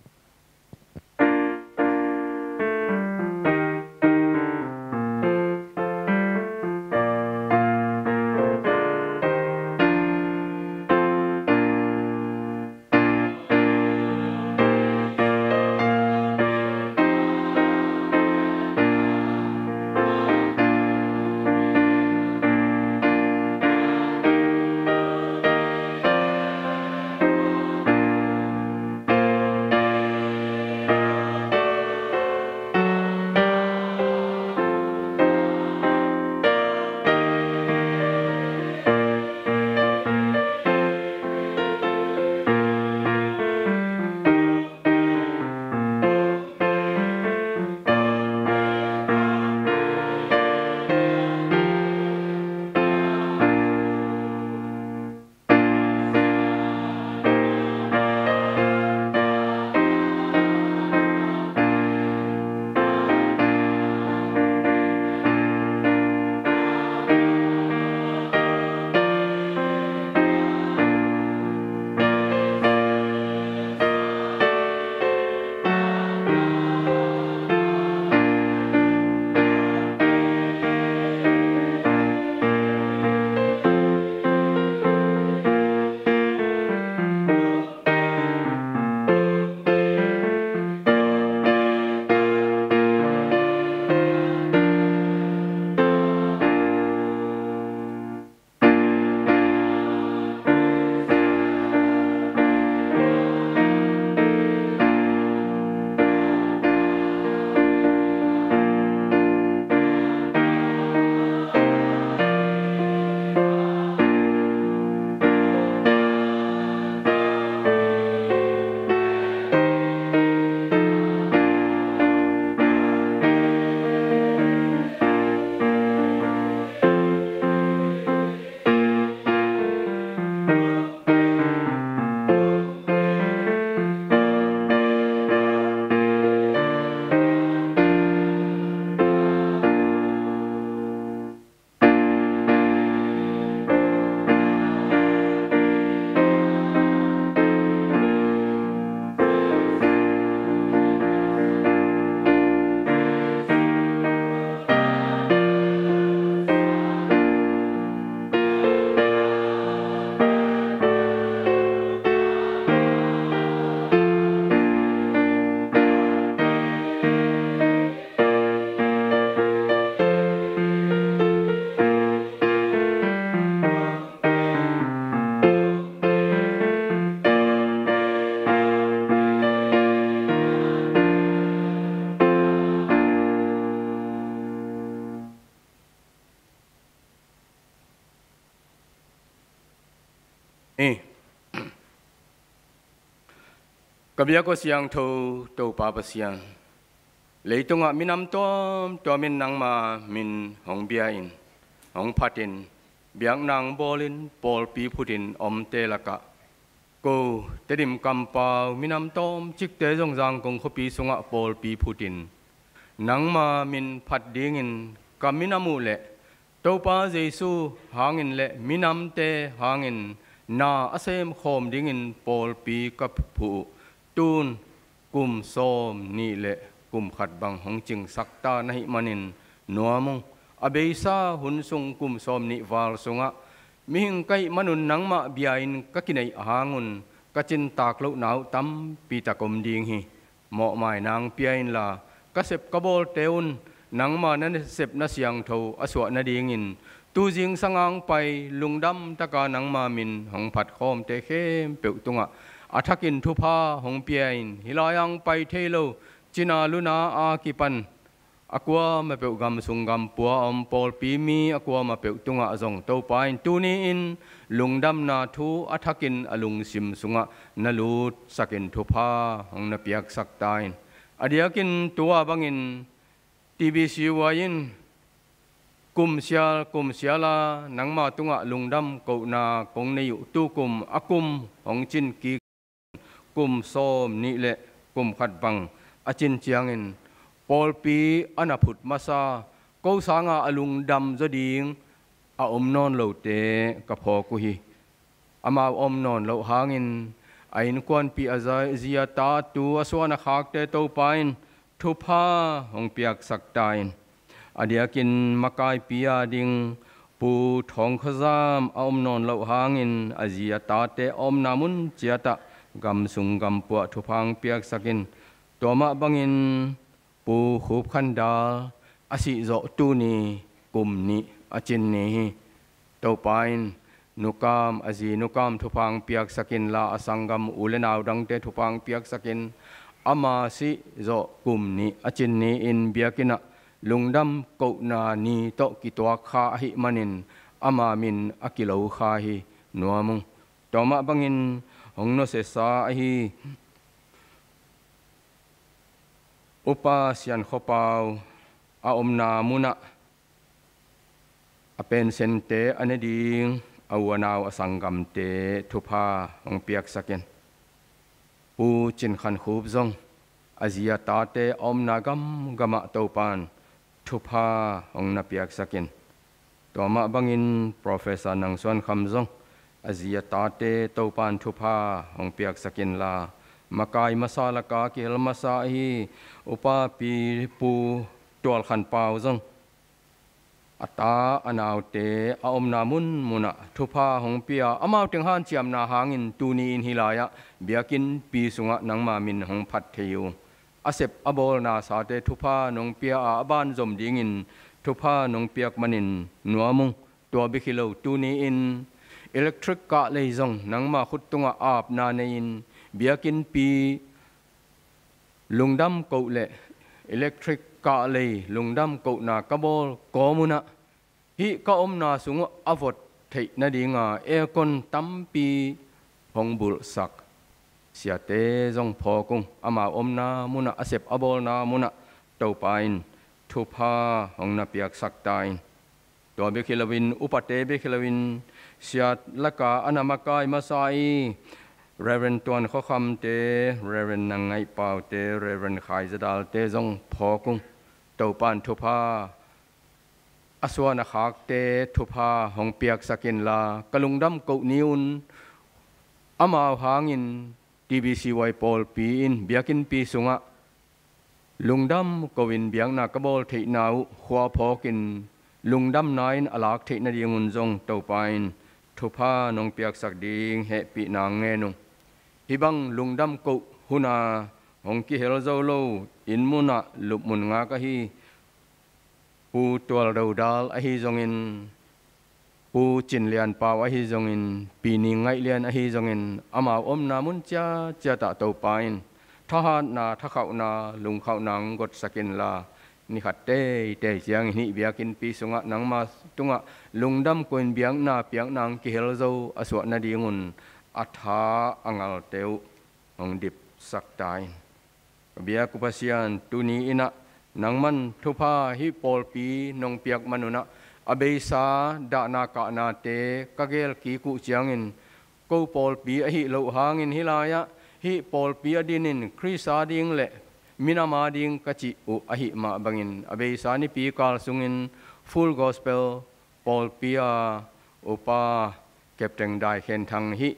Ka biak aw siangtho Topa Pasian, leitungah minam tuamtuam in nangma min hong bia-in, hong phatin, biakna hong bawlin, pawlpi phutin omte lakah ko Tedim kampau minam tawmcikte zong Zangkong khuapi sungah pawlpi phutin nangma min phat dingin ka minam uh leh Topa Jesu hangin le minamte hangin na a semkhawm dingin pawlpi ka phuh uh tun kum sawm nih le kum khat bang hong cingsak ta na hih manin nuam ung. A beisa hun sung kum sawm nih val sungah mihing ka hih manun nangmah bia-in ka kineih hangun ka cintak lohna uh tampi tak om ding hi. Mawhmai nang pia inla, ka sep ka bawlte un nangma na nasepna siangtho a suah nadingin tu zingsang hong pai lungdam taka nangma min hong phatkhawmte khempeuh tungah a thakin thupha hong pia in, hih lai-ah hong pai thei lo cina luna a kipan a kuamah peuh gam sung gam pua a om pawlpi mi a kuamah peuh tungah zong Topa in tuni-in lungdamna thu a thakin a lungsim sungah na lutsakin thupha hong na piaksak ta in. A diakin tua bangin T B C Y in kumsial kumsiala nangma tungah lungdam kohna kong nei uh, tukum a kum hong cin kik kum sawm nih le kum khat bang a cin ciangin pawlpi a na phut masa ko sanga a lungdam zaw ding a om nawn lote ka phawk uh hi. Amau om nawn loh hangin a innkuanpih a za-, zi a ta tu a suan a khakte Topa in thupha hong piaksak ta in. A diakin makaipi a ding Pu Thawng Khua Zam a om nawn loh hangin a zi a tate a omna mun ciatah gam sung gam puah thupha hong piaksak in. Tua mah bangin Pu Khup Khan Dal a sih zawh tuni kum nih a cin ni hi. Topa in nukam, a zi nukam thupha hong piaksak inla, a sanggam u le nau dangte thupha hong piaksak in, ama sih zawh kum nih a cin ni-in biakinn ah lungdam kohna ni tawh kituak kha ahih manin ama min a kilo kha hi. Nuam ung. Tua mah bangin hong nusiasa ahi Upa Sian Khua Pau a omna munah a pensente a ne ding a u a nau a sanggamte thupha hong piaksak in. Pu Cin Khan Khup zong a zi a tate a omna gamgamah Topan thupha hong na piaksak in. Tua mah bangin Professor Nang Suan Kham zong a zi a tate Topan thupha hong piaksak inla, makai masa laka kihel masa ahi Upa Pi Pu Tual Khan Pau zong a ta a naute a omna munmunah thupha hong pia, amau teng hanciamna hangin tuni-in hih lai-ah biakinnpi sungah nangma min hong phat thei uh. A sep a bawlna sate thupha nong pia a, a banzom dingin thupha nong piak manin nuam ung. Tua bek hi lo, tuni-in electric kahlei zong nangma khut tungah apna nei-in biakinnpi lungdam koh le electric kahlei lungdam kohna ka bawl kawm unah hih ka omna sung uh a vot theih nadinga aircon tampi hong bulhsak siate zong phawk ung. Amau omna munah, a sep a bawlna munah Topa in thupha hong na piaksak ta in. Tua bek hi loin, upate bek hi loin, siat laka a na makai masa i Reverend Tuan Khua Khamte, Reverend Nang Ngaih Paute, Reverend Khai Za Dalte zong phawk ung. Topan thupha a suan a khakte thupha hong piaksak inla, ka lungdam koh ni-un amau hangin T B C Y pawlpi in biakinnpi sungah lungdam ko-in biakna ka bawl theihna uh khua phawkin lungdamna in a lak theih nadingun zong Topa in thupha nong piaksak ding hehpihna ngen ung. Hih bang lungdam koh huna hong kihel zo lo, inn munah lupmun ngak ahi Pu Tual Do Dal ahi zongin, Pu Cin Lian Pau ahi zongin, Pi Ning Ngaih Lian ahi zongin, amau omna mun ciatciatah Topa in thahatna, thakhauhna, lungkhauhna hong gotsak inla, ni khat teitei ciangin hih biakinnpi sungah nangma tungah lungdam ko-in biakna piakna hong kihel zo a suah nadingun a tha a ngalte uh hong dip sak ta in. Ka biak uh Pasian, tuni in ah nangman thupha hih pawlpi nong piak manun ah a beisa dahna kahnate ka geel kik uh ciangin, ko pawlpi ahih loh hangin hih lai-ah hih pawlpi a dinin Khrist a ding le minam a ding ka cih uh ahih mah bangin a beisa nipi kal sungin Full Gospel pawlpi a upa Captain Dai Khen Thang hih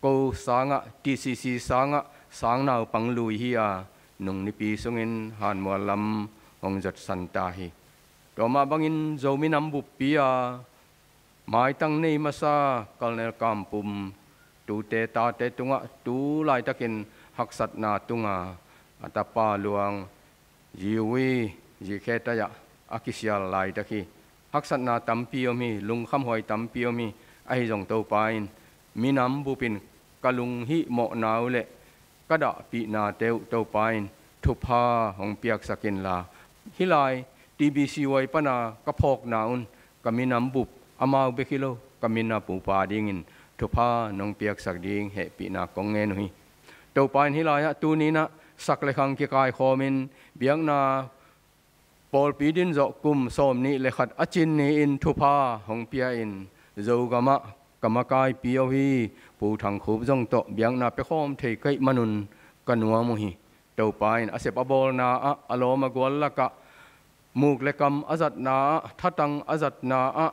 ko sangah, T C C sangah sangnaupang lui hi a, nung nipi sungin Hanmual lam hong zotsan ta hi. Tua mah bangin Zomi Nam Buppi a maitang nei masa Colonel Kam Pum tute tate tungah tu laitakin haksatna tunga a tapa luang Zi Ui, Zi Khe Tai-ah a kisial laitak hi. Haksatna tampi om hi, lungkhamhuai tampi om hi. Ahi zong Topa in minam bupin ka lunghihmawhna uh le ka dahpihnate uh Topa in thupha hong piaksak inla, hih lai T B C Y pana ka phawkna un ka minam bup, amau bek hi lo, ka minam bup a dingin thupha nong piaksak ding hehpihna kong ngen uh hi. Topa in hih lai-ah tuni-in ah sak le khang kikaikhawmin biakna pawlpi din zawh kum sawmnih le khat a cin ni-in thupha hong pia-in Zogamah ka makaipi uh hi Pu Thang Khup zong tawh biakna piakhawm thei ka hih manun ka nuam uh hi. Topa in a sep a bawlna ah, a lawm a gual lakah, muk le kam a zatna ah, thatang a zatna ah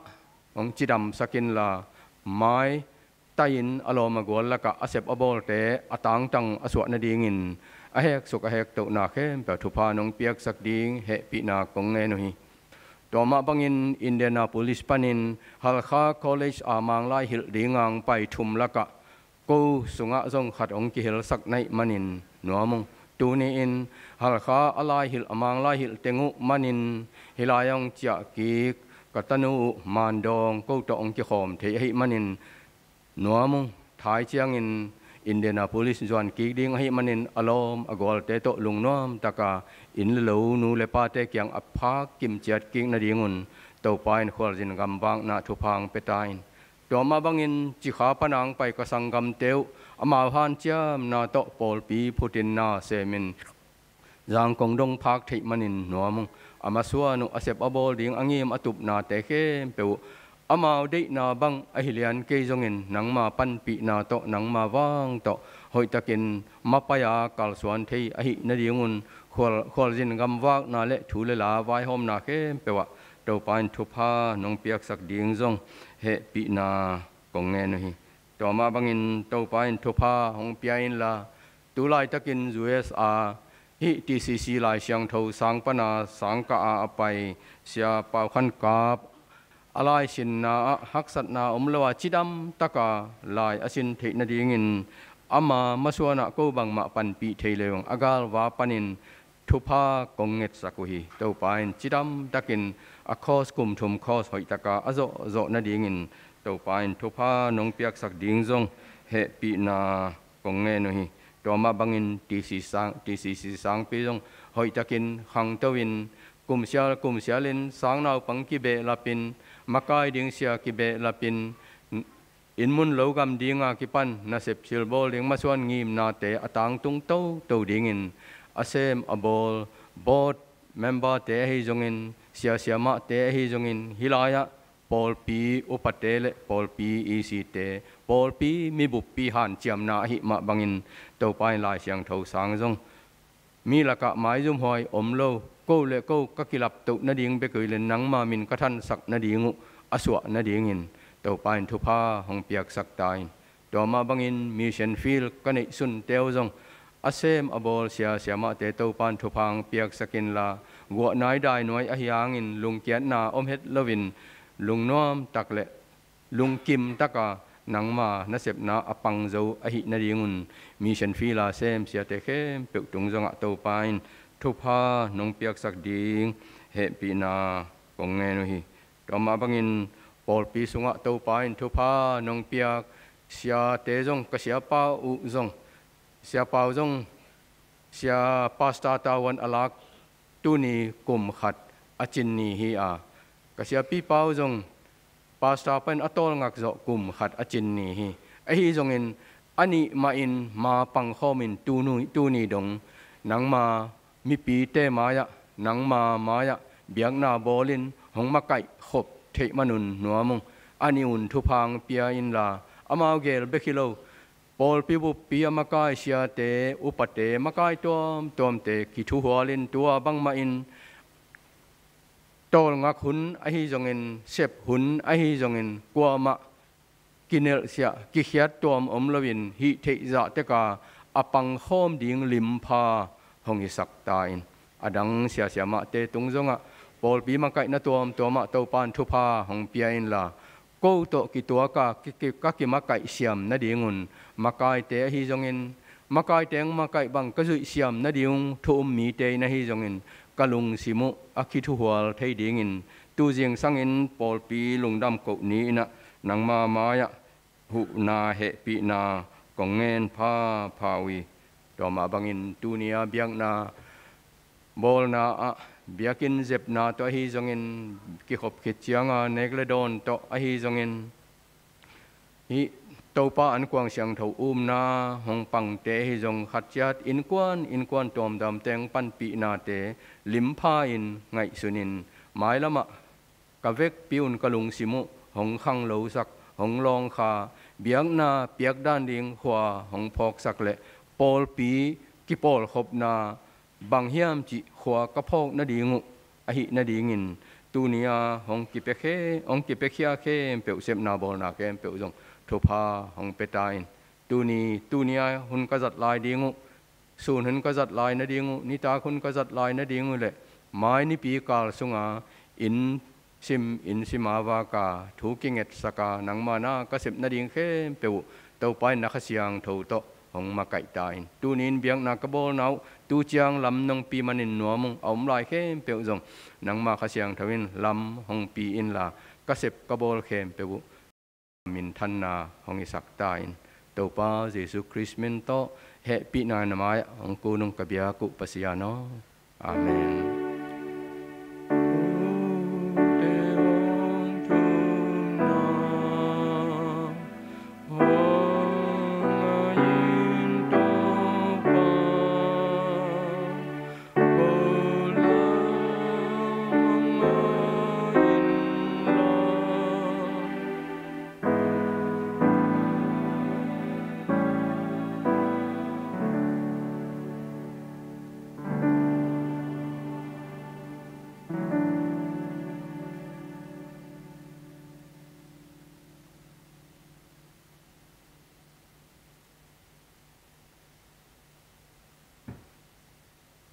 hong cidamsak inla, mai tai-in a lawm a gual lakah a sep a bawlte a tangtang a suah nadingin a heksuk a hektohna khempeuh thupha nong piaksak ding hehpihna kong ngen uh hi. Tua mah bangin Indianapolis panin Halkha College a Manglai hilh dinga hong pai thum lakah ko sungah zong khat hong kihelsak na hih manin nuam ung. Tuni-in Halkha a lai hilh, a Manglai hilh teng uh manin hih lai-ah hong ciah kik ka tanu uh Mandawng ko tawh hong kikhawm thei ahih manin nuam ung. Thai ciangin Indianapolis zuan kik ding ahih manin a lawm a gualte tawh lungnuam taka inn le lo, nu le pate kiang a phak kimciat kik nadingun Topa in khualzin gamvakna thupha hong pia ta in. Tua mah bangin Cikha pana hong pai ka sanggamte uh, amau hanciamna tawh pawlpi phutinna semin Zangkong dong phak theih manin nuam ung. A masuan uh, a sep a bawl ding a ngim a tupnate khempeuh uh amau deihna bang ahi lian kei zongin nangma panpihna tawh, nangma vang tawh hoihtakin mapai-a kalsuan thei ahih nadingun khual, khualzin gamvakna le thu le la vaihawmna khempeuh ah Topa in thupha nong piaksak ding zong hehpihna kong ngen uh hi. Tua mah bangin Topa in thupha hong pia inla, tu laitakin U S A hih T C C Lai Siangtho sang pana sangkah a a pai Sia Pau Khan Kap a laisinna ah haksatna om lo a cidam taka lai a sin theih nadingin ama masuanah ko bangmah panpih thei lo a galva panin thupha kong ngetsak uh hi. Topa in cidam takin a course, kum thum course hoihtaka a zawhzawh nadingin Topa in thupha nong piaksak ding zong hehpihna kong ngen uh hi. Tua mah bangin T C sang, T C C sangpi zong hoihtakin khangto-in kumsial kumsialin sangnaupang kibehlapin, makai ding sia kibehlapin, inn mun lo gam dinga kipan nasep silbawl ding masuan ngimnate a tangtung toto dingin a sem a bawl board member-te ahi zongin, sia siamahte ahi zongin, hih lai-ah pawlpi upate le pawlpi E C-te, pawlpi mibuppi hanciamna ahih mah bangin Topa in Lai Siangtho sang zong mi lakah maizumhuai om lo, ko le ko ka kilaptoh nading bek uh hi le nangma min ka thansak nading uh a suah nadingin Topa in thupha hong piaksak ta in. Tua mah bangin mission field ka neihsunte uh zong a sem a bawl sia siamahte Topa in thupha hong piaksak inla, guahnuai dainuai ahi hangin lungkiatna om het loin lungnuam tak le lungkim taka nangma nasepna a pang zo ahih nadingun mission field a sem siate khempeuh tung zongah Topa in thupha nong piaksak ding hehpihna kong ngen uh hi. Tua mah bangin pawlpi sungah Topa in thupha nong piak siate zong, ka siapa uh zong, siapa uh zong, sia pastor tavuan a lak tuni kum khat a cin ni hi a, ka siapipa uh zong pastor panin a tawlngak zawh kum khat a cin ni hi. Ahi zongin a nih mahin ma pangkhawmin tuni, tuni dong nangma mipite mai-ah, nangma mai-ah biakna bawlin hong makaih khop theih manun nuam ung. A nih un thupha hong pia inla, amau gel bek hi lo, pawlpi buppi a makai siate, upate, makai tuamtuamte kithuhualin tua bangmahin tawlngak hun ahi zongin, sep hun ahi zongin, kuamah kinelhsiah, kikhiat tuam om loin hih theih zah teka a pangkhawm ding limpha hong hisak ta in. A dang siasia mahte tung zongah pawlpi makaihna tuamtuamah Topa in thupha hong pia inla, ko tawh kituaka ki, ki, ka kimakaih siam nadingun, makaite ahi zongin, makaite hong makaih bang ka zuih siam nading thu um mite in ahi zongin, ka lungsim uh a kithuhual thei dingin, tu zingsangin pawlpi lungdam koh ni-inah nangma mai-ah huhna hehpihna kong ngen phapha uh hi. Tua mah bangin tuni-a biakna bawlna ah biakinn zepna tawh ahi zongin, kikhop khit cianga nek le dawn tawh ahi zongin, hih Topa ankuang siangtho umna hong pangte ahi zong khat ciat innkuan innkuan tuamtuamte hong panpihnate limpha in ngaihsunin, mailamah ka vekpi un ka lungsim uh hong khanglosak, hong lawngkha, biakna piakdan ding khua hong phawksak le pawlpi kipawlkhopna bang hiam cih khua ka phawk nading uh ahih nadingin, tuni-a hong kipia khe, hong kipiakhia khempeuh, sepna bawlna khempeuh zong thupha hong pia ta in. Tuni, tuni-a hun ka zat lai ding uh, sun hun ka zat lai nading uh, nitak hun ka zat lai nading uh le mai nipi kal sunga inn sim, inn sima vaka thu kingetsaka nangma na ka sep nading khempeuh uh Topa in na Kha Siangtho tawh hong makaih ta in. Tuni-in biakna ka bawlna uh tu ciang lam nong pi manin nuam ung, a om lai khempeuh zong nangma Kha Siangtho in lam hong pi inla, ka sep ka bawl khempeuh uh minthanna hong hisak ta in. Topa Jesu Khrist min tawh hehpihna na mai-ah hong kun ung ka biak uh Pasian aw. Amen.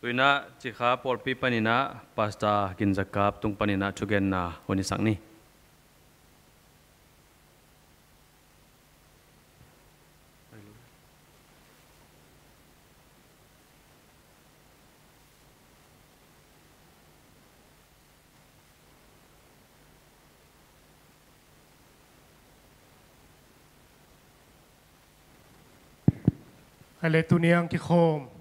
Tuinah Cikha pawlpi paninah Pastor Gin Za Kap tung paninah thugenna hun hisak ni. Hale, tuni ang kikhawm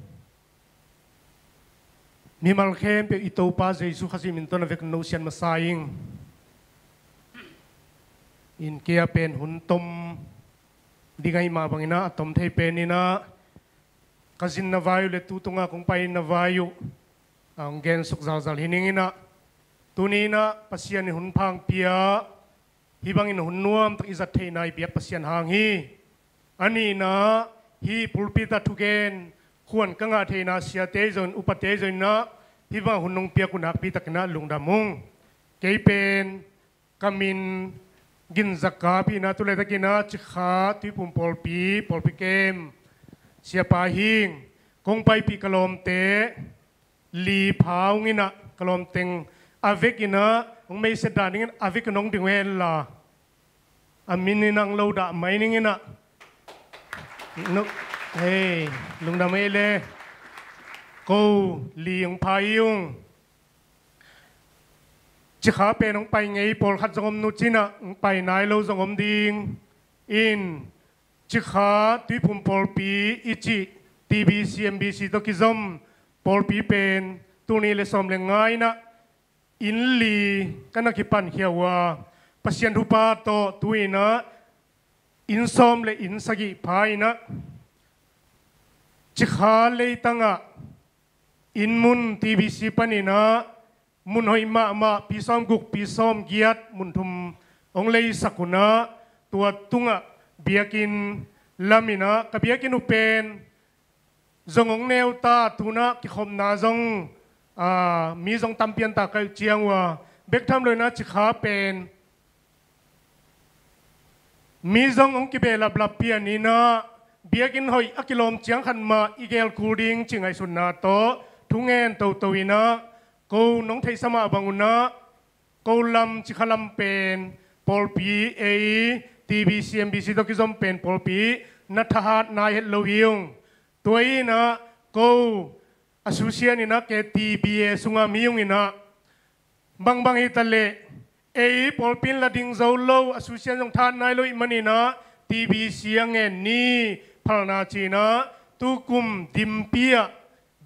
mimal khempeuh i Topa Jesu Khazih min tawh na vek no sian masa ing. In kia pen hun tom ding ahi mah banginah a tom thei peninah ka zin na vai uh le tu tunga kong pai na vai uh a hong gensuk zalzal hi ninginah, tuninah Pasian in hun phang pia, hih bangin hun nuamtak i zat theihna i biak Pasian hang hi. A nihna, hih pulpit ah thugen khuan ka ngah theihna siate zon, upate zoninah hih bang hun nong piak uh nakpitakinah lungdam ung. Kei pen ka min Gin Za Kap hinah, tuletakinah Cikha Tuiphum pawlpi, pawlpi kem siapa hing. Kong paipih ka lawmte li pha unginah ka lawmteng a vekinah hong meiset dah ningin a vekin hong ding uh henla, a min in ang lo dah mai ninginah, hei, lungdam ei le. Ko li hong pha hi ung. Cikha pen hong pai ngei pawlkhat zong om nucinah hong pai nai lo zong om ding. In Cikha Tuiphum pawlpi i cih T B C, M B C tawh kizom pawlpi pen tul nih le sawm le nga inah inn li ka na kipankhia uh a, Pasian thupha tawh tuinah inn sawm le inn sagih pha in ah, Cikha leitangah inn mun T B C panin ah mun hoih mahmah pi sawm guk pi sawm giat mun thum hong leisak un ah, tua tungah biakinn lam in ah, ka biakinn uh pen zong hong neu ta, tu-in ah kikhopna zong, aa, mi zong tampi an ta ka hih ciang uh a, bek tham lo-in ah Cikha pen mi zong hong kibehlap lap pian in ah, biakinn hoih a kilawm ciang khat mah i gel kul ding cih ngaihsutna tawh thungen toto in ah, ko nong theihsa mah bang un ah, ko lam, Cikha lam pen pawlpi, ei T B C, M B C tawh kizom pen pawlpi na thahat nai het lo hi ung. Tua in ah ko association in ah, K T B A sungah mi hong in ah, bangbang hi ta leh ei pawlpi in la ding zo lo, association zong thahat nai lo ahih manin ah, T B C a ngen ni, phalna ci-in ah, tukum Dimpi ah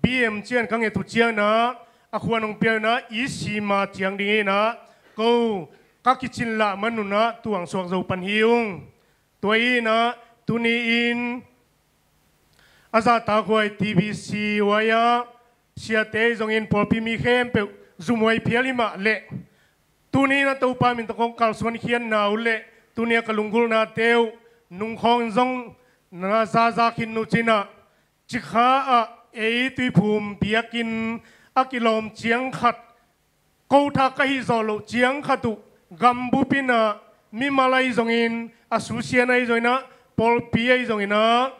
B M C in ka nget uh ciangin ah, a khuan hong pia in ah, E C ma ciang ding hi in ah, ko ka kicin lah man un ah, tuang suak zo pan hi ung. Tua hi in ah, tuni-in a zahtakhuai T B C huai ah siate zongin pawlpi mi khempeuh zumhuai phial hi mah leh, tuni-in ah Topa min tawh kong kalsuan khiatna uh leh, tuni-a ka lunggulhnate uh nungkhawng in zong na zaza khin uh cin ah, Cikha ah ei Tuiphum biakinn a kilawm ciang khat, ko tha ka hih zawh loh ciang khat uh, gambup in ah, mimal ahi zongin, association ahi zongin ah, pawlpi ahi zongin ah,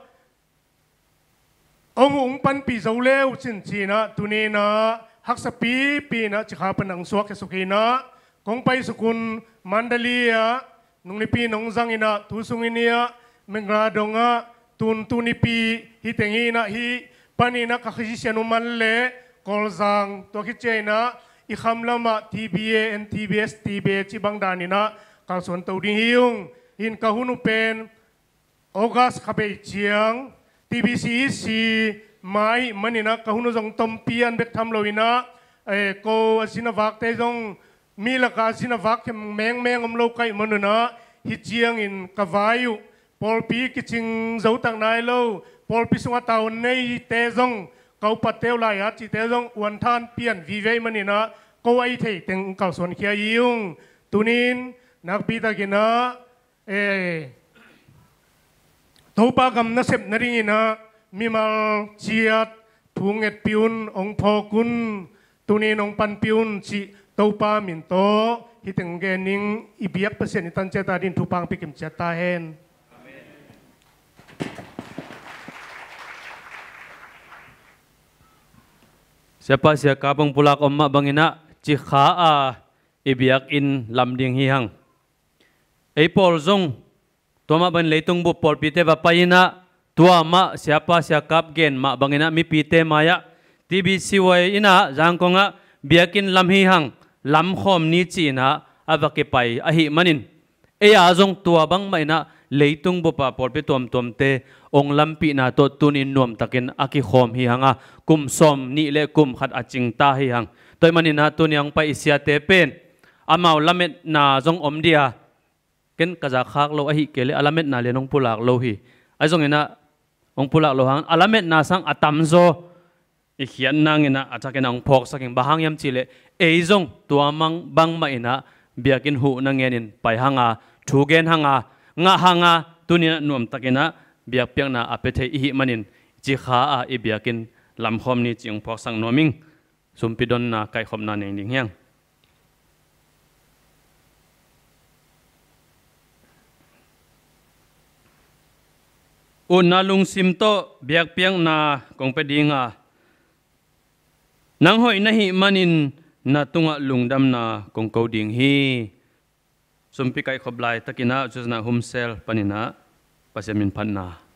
hong uh hong panpih zo le uh cin ci-in ah, tuni-in ah haksa pipi in ah Cikha pan hong suak khia suk hi in ah, kong paisuk un Mandalay ah, nung nipi in hong zang in ah, tu sungin hi ah, Meghalaya dong ah, tun tu nipi hih teng hi in ah, hih panin ah ka Khasiasian uh man leh Kawlzang, tua khit ciangin ah i kham lamah T B A, N T B S, T B A cih bang danin ah kalsuan to ding hi ung. Hih in ka hun uh pen August kha bei ciang, T B C E C ma ahih manin ah ka hun uh zong tompi an bek tham lo-in ah, eh, ko a zin a vakte zong mi lakah a zin a vak khempeuh mengmeng om lo ka hih man un ah, hih ciangin ka vai uh, pawlpi kicing zo tak nai lo, pawlpi sungah tavuan neite zong, ka upatte uh, lai-at cihte zong uan than pian vive ahih manin ah, ko a i thei teng kalsuan khia hi ung. Tuni-in nakpi takin ah, eh, Topa gam nasep nadingin ah mimal ciat thu ngetpih un, hong phawk un, tuni-in hong panpih un cih Topa min tawh hih teng gen ning. I biak Pasian i tan ciat a dingin thupha hong pia kim ciat ta hen. Siapa Siakap hong pulak om mah bangin ah Cikha a i biakinn lam ding hi hang. Ei pawl zong tua mah bangin leitung bup pawlpite va pai in ah, tua mah Siapa Siakap gen mah bangin ah mipite mai-ah, T B C huai in ah Zangkong ah biakinn lam hi hang, lam khawm ni ci-in ah a va kipai ahih manin, ei-a zong tua bangmah in ah leitung bup a pawlpi tuamtuamte hong lampihna tawh tuni-in nuamtakin a kikhawm hi hang a, kum sawm nih le kum khat a cing ta hi hang. Tua ahih manin ah tuni-a hong pai i siate pen amau lametna zong om ding a, ken ka zak khak lo ahih kei leh a lametna lian hong pulak lo hi. Ahi zongin ah hong pulak lo hang, a lametna sang a tamzaw i khiat nangin ah a thakin ah hong phawksak ing. Bang hang hiam cih leh ei zong tua mang bangmah in ah biakinn huhna ngenin pai hang a, thu gen hang a, ngah hang a, tuni-in ah nuamtakin ah biakpiakna a pia thei i hih manin, Cikha a i biakinn lam khawm ni cih hong phawksak nuam ing. Sumpi donna kaihkhopna nei ding hi hang. Utna lungsim tawh biakpiakna kong pia ding a, nang hoih na hih manin na tungah lungdamna kong ko ding hi. Sumpi kaihkhop laitakin ah, Joanna Humsel panin ah Pasian min phatna.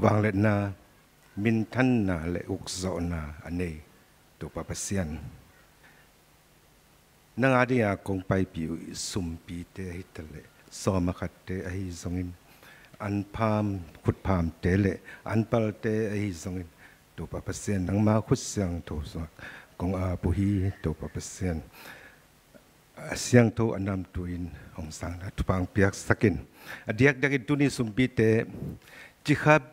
Vangliatna, minthanna le ukzawhna a nei Topa Pasian, nang a ding a kong paipih uh i sumpite ahi taleh, sawm a khatte ahi zongin, an pham, khut phamte le an palte ahi zongin, Topa Pasian, nangma khut siangtho sungah kong ap uh hi. Topa Pasian, a siangtho a namtui in hong sangna thupha hong piaksak in. A diakdiakin tuni sumpite, cikhap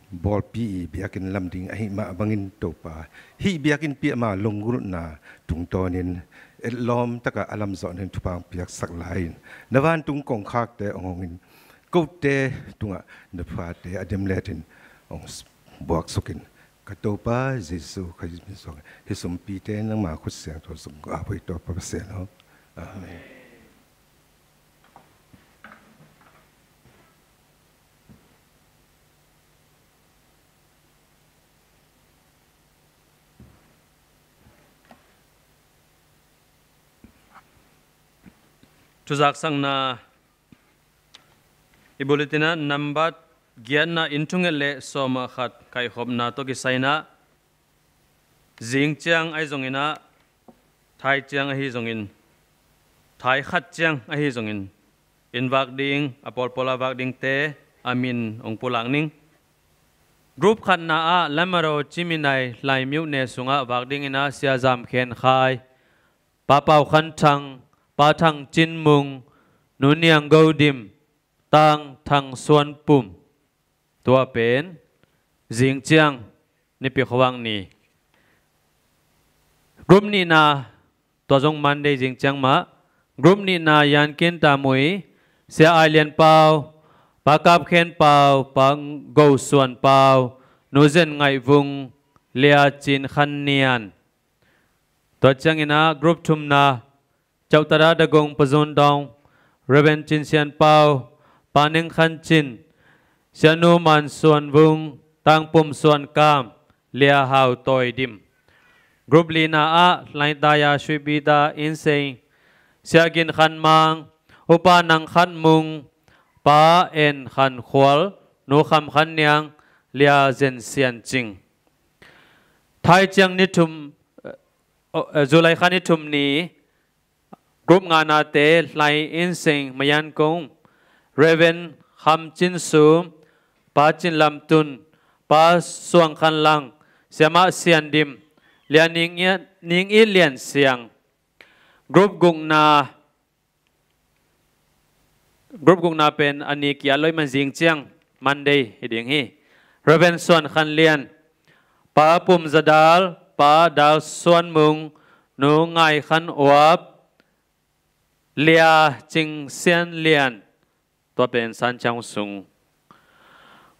bawlpi i biakinn lam ding ahih mah bangin Topa, hih biakinnpi ama lunggulhna tungtawnin etlawm taka a lamzawh ding thupha hong piaksak lai-in, na vantung kongkhakte hong hongin, kote tungah na thuphate a demletin hong buaksuk in. Ka Topa Jesuh Khrih min suang, hih sumpite nangma khut siangtho sung a pui Topa Pasian aw. Amen. Thuzaksakna i bulletin ah nambat giatna in thunget le sawm a khat kaihkhopna tawh kisai-in ah, zing ciang ahi zongin ah, thai ciang ahi zongin, thai khat ciang ahi zongin, inn vak ding, a pawlpawl a vak dingte a min hong pulak ning. Group khatna ah Lamaro Ciminai Hlai Myone sungah vak dingin ah Sia Zam Khen Khai, Pa Pau Khan Thang, Pa Thang Cin Mung, Nu Niang Go Dim, Tang Thang Suan Pum. Tua pen zing ciang Nipi Khuavak ni. Group nihna, tua zong Monday zing ciang mah. Group nihna Yan Kin Ta Mui, Sia Ai Lian Pau, Pa Kap Khen Pau, Pa Go Suan Pau, Nu Zen Ngaih Vung, Lia Cin Khan Nian. Tua ciangin ah group thumna, Cauh Tada Dagong Pazun Dawng, Reverend Cin Sian Pau, Pa Neng Khan Cin, Sianu Man Suan Vung, Tang Pum Suan Kam, Lia Hau Tawi Dim. Group lina ah Hlai Taya Sui Bita Inn Seng, Sia Gin Khan Mang, Upa Nang Khan Mung, Pa En Khan Khual, Nu Kham Khan Niang, Lia Zen Sian Cing. Thai ciang ni thum, eh, oh, eh, July kha ni thum ni, group nganate Hlai Inn Seng Mayan Kong, Reverend Kham Cin Sum, Pa Cin Lam Tun, Pa Suang Khan Lang, Siamah Sian Dim, Lia Ning It, Ning It Lian Siang. Group gukna, group gukna pen a ni kiat lo ahih man zing ciang Monday hi ding hi. Reverend Suan Khan Lian, Pa Pum Za Dal, Pa Dal Suan Mung, Nu Ngai Khan Uap, Lia Cing Sian Lian, tua pen San Ciang Sung.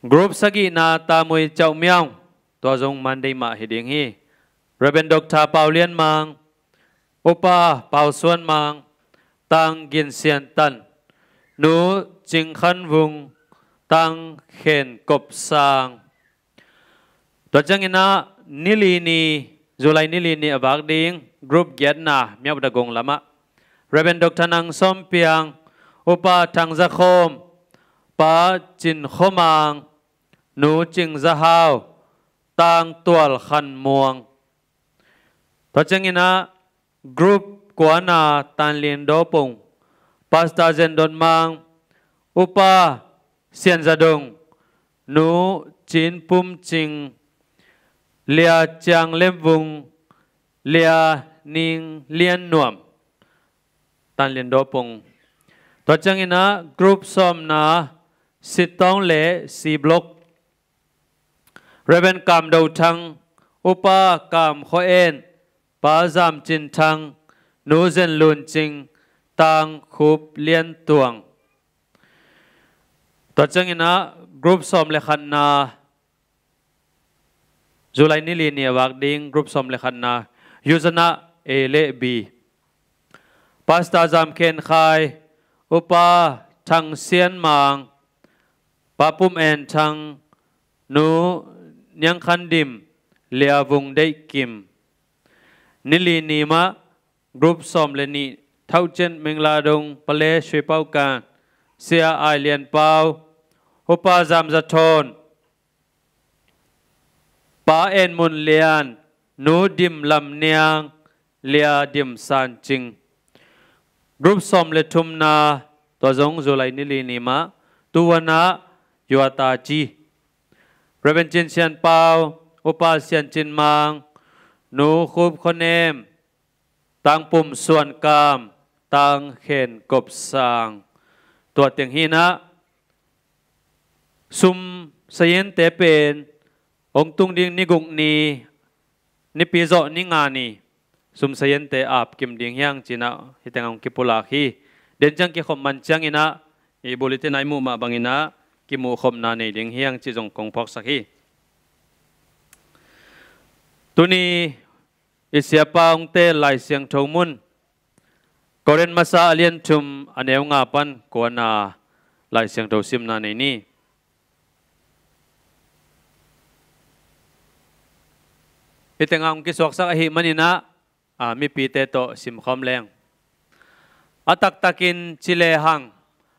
Group sagihna Ta Mui Cauh Miaung, tua zong Monday mah hi ding hi. Reverend Doctor Pau Lian Mang, Upa Pau Suan Mang, Tang Gin Sian Tan, Nu Cing Khan Vung, Tang Khen Kop Sang. Tua ciangin ah nili ni, July nili ni a vak ding group giatna Myauk Dagung lamah Reverend Doctor Nang Sawm Piang, Upa Thang Za Khawm, Pa Cin Khaw Mang, Nu Cing Za Hau, Tang Tual Khan Muang. Tua ciangin ah group kuana Tan Lin Daw Pung, Pastor Zen Dot Mang, Upa Sian Za Dong, Nu Cin Pum Cing, Lia Ciang Lem Vung, Lia Ning Lian Nuam, Tan Lin Daw Pung. Tua ciangin ah group sawmna, Sitawng le C Block, Reverend Kam Do Thang, Upa Kam Khaw En, Pa Zam Cin Thang, Nu Zen Lun Cing, Tang Khup Lian Tuang. Tua ciangin ah group sawm le khatna, July nili ni a vak ding group sawm le khatna, username A le B. Pastor Zam Khen Khai, Upa Thang Sian Mang, Pa Pum En Thang, Nu Niang Khan Dim, Lia Vung Deih Kim. Nili ni mah group sawm le nih, Thau Cen Ming La Dong, Pa Le Sui Pau Kan, Sia Ai Lian Pau, Upa Zam Za Thawn, Pa En Mun Lian, Nu Dim Lam Niang, Lia Dim San Cing. Group sawm le thumna, tua zong July nili ni mah, tu huan ah Yuata Ci, Reverend Cin Sian Pau, Upa Sian Cin Mang, Nu Khup Khaw Nem, Tang Pum Suan Kam, Tang Khen Kop Sang. Tua teng hi in ah sum sayinte pen hong tung ding ni guk ni, Nipi zawh ni nga ni sum sayinte ap kim ding hi hang ci-in ah hih teng ah hong kipulak hi. Den ciang kikhop man ciangin ah i bulletin ah i muh mah bangin ah kimuhkhopna nei ding hi hang cih zong kong phawksak hi. Tuni i siapa hong teel Lai Siangtho mun, Korin masa a lian thum a neu nga pan kuana Lai Siangtho simna nei ni. Hih teng ah hong kisuaksak ahih manin ah, a, mipite tawh simkhawm leng. A taktakin ci lehang,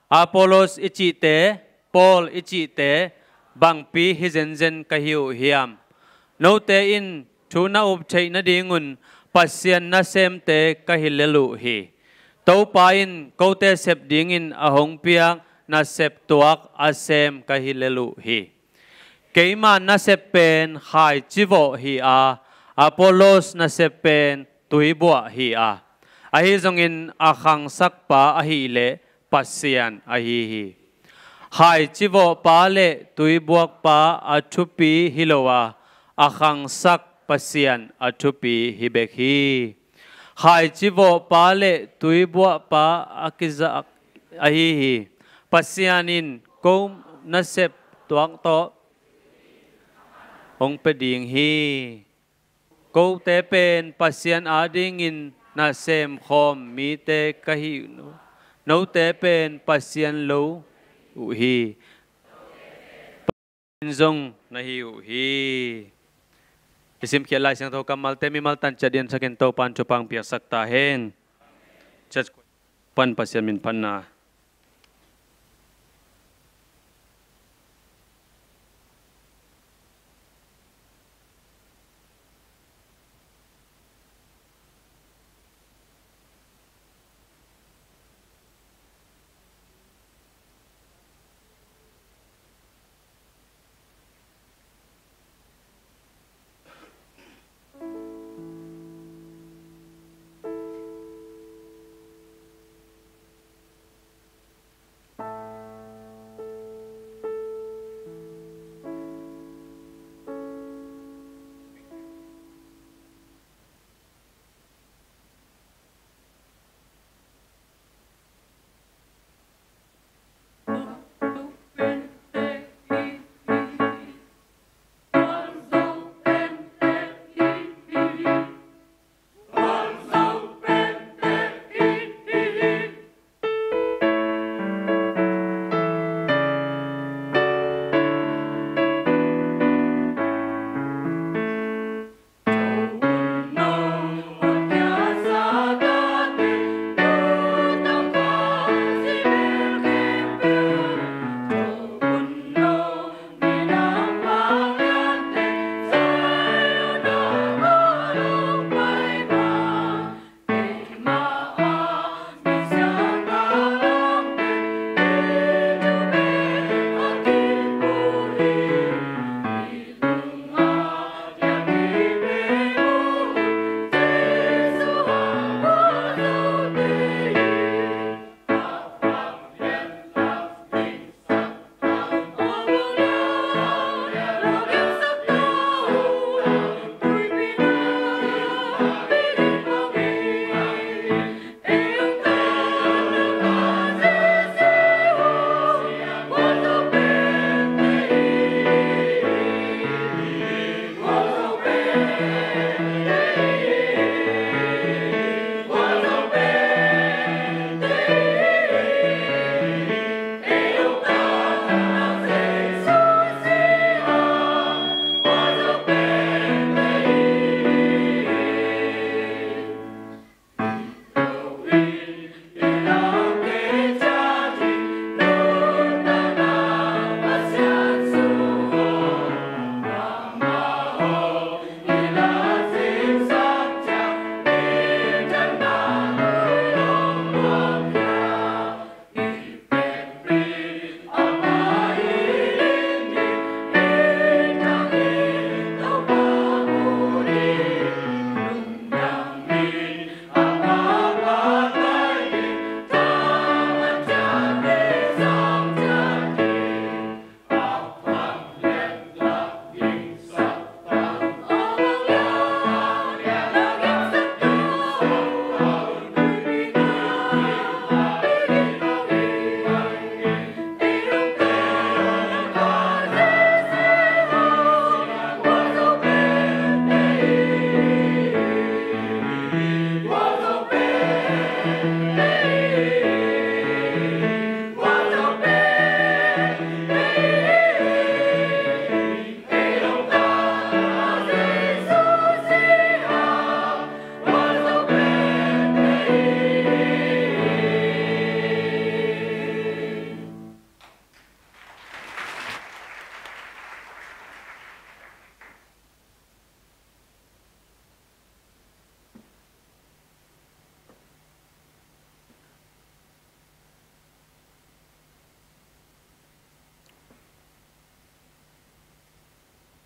Apollos i cihte, Paul i cihte, bangpi hi zenzen ka hi uh hiam? Note in thu na up theih nadingun Pasian nasemte ka hi lel uh hi. Topa in kote sep dingin a hong piak nasep tuak a sem ka hi lel uh hi. Keima nasep pen khaici vawh hi a, Apollos nasep pen tuibuah hi a, ahi zongin a khangsakpa ahih leh Pasian ahi hi. Khaici vawhpa le tuibuakpa a thupi hi lo a, a khangsak Pasian a thupi hi bek hi. Khaici vawhpa le tuibuahpa a kizak ahi hi. Pasian in ko nasep tuak tawh hong pia ding hi. Kote pen Pasian adingin na semkhawm mite ka hi uh, note pen Pasian lo uh hi. Pasian zong na hi uh hi. I simkhiat Lai Siangtho kammalte mimal tanciat diansakin Topan thupha hong piaksak ta hen. Church pan Pasian min phatna.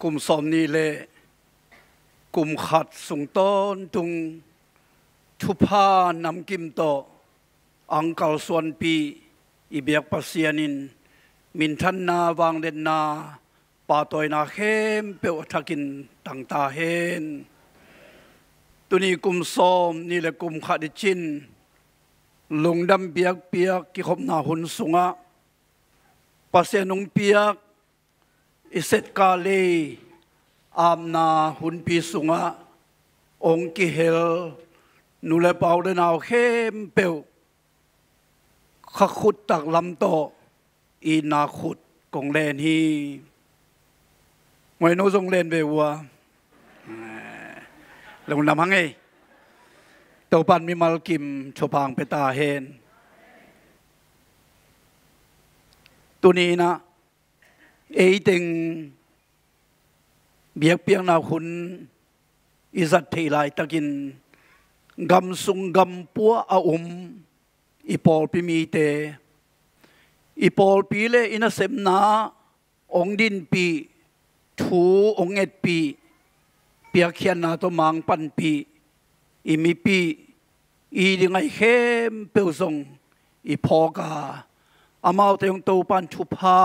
Kum sawm nih le kum khat sung tawntung thupha namkim tawh ang kalsuanpih i biak Pasian in minthanna, vangliatna, pahtawina khempeuh a thakin tangta hen. Tuni kum sawm nih le kum khat i cin lungdam biakpiak kikhopna hun sungah Pasian hong piak i Setka lei apna hunpi sungah hong kihel nu le pa, u le nau khempeuh kha khut taklam tawh itna khut kong len hi. Ngaihno zong len ve uh a. Lungdam hang ei. Topan mimal kim thupha hong pia ta hen. Tuni in ah eiteng biakpiakna hun i zat theih laitakin gam sung gam pua a um i pawlpi mite, i pawlpi le i nasepna hong dinpih, thu hong etpih, piakkhiatna tawh mangpanpih i mipih, i ding a i khempeuh zong i phawk a, amaute hong Topan thupha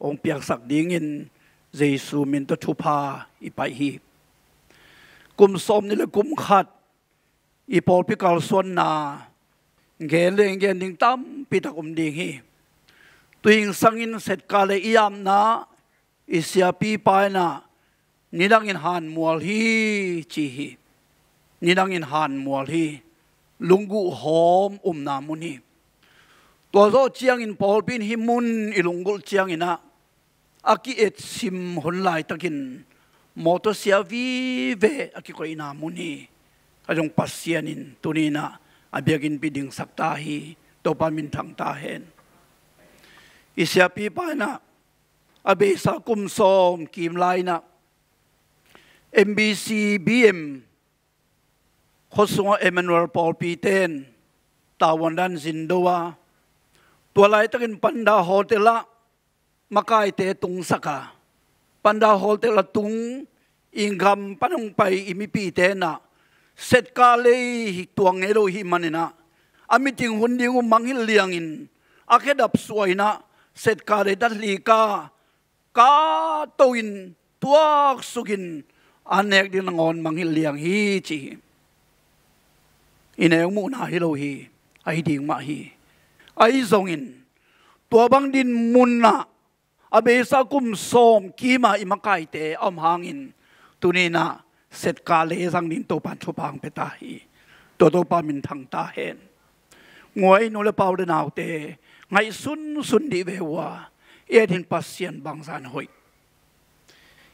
hong piaksak dingin Jesu min tawh thupha i paih hi. Kum sawm nih le kum khat i pawlpi kalsuanna gen le gen ding tampi tak om ding hi. Tuingsangin Setka lei i apna i siapipa in ah nidangin hanmual hi ci hi. Nidangin hanmual hi. Lungguh hawm umna mun hi. Tua zawh ciangin pawlpi in hih mun i lunggulh ciangin ah a ki-etsim hun laitakin mawtaw sia vive a kikoihna mun hi. A zong Pasian in tuni in ah a biakinnpi dingsak ta hi. Topa minthang ta hen. I siapipa in ah a beisa kum sawm kim lai in ah M B C B M khua sungah Emmanuel pawlpite in tavuan dan zin do a, tua laitakin Panda Hotel ah makaite tungsak a, Panda Hotel a tung i gam pan hong pai i mipite in ah Setka lei hi tuang ngei lo hi manin ah a meeting hun ding uh mangngilh liangin a khedap suah in ah Setka lei dathlika kahto in tuaksukin a nek ding nangawn mangngilh liang hi ci hi. I neu muhna hi lo hi. Ahi ding mah hi. Ahi zongin tua bang dinmun ah a beisa kum sawm kim a i makaite a om hangin tuni in ah setka le zang ding Topa in thupha hong pia ta hi. Tua Topa minthang ta hen. Muai nu le pa u le naute, ngaihsunsun dih ve uh a, i et in Pasian bangzah in hoih.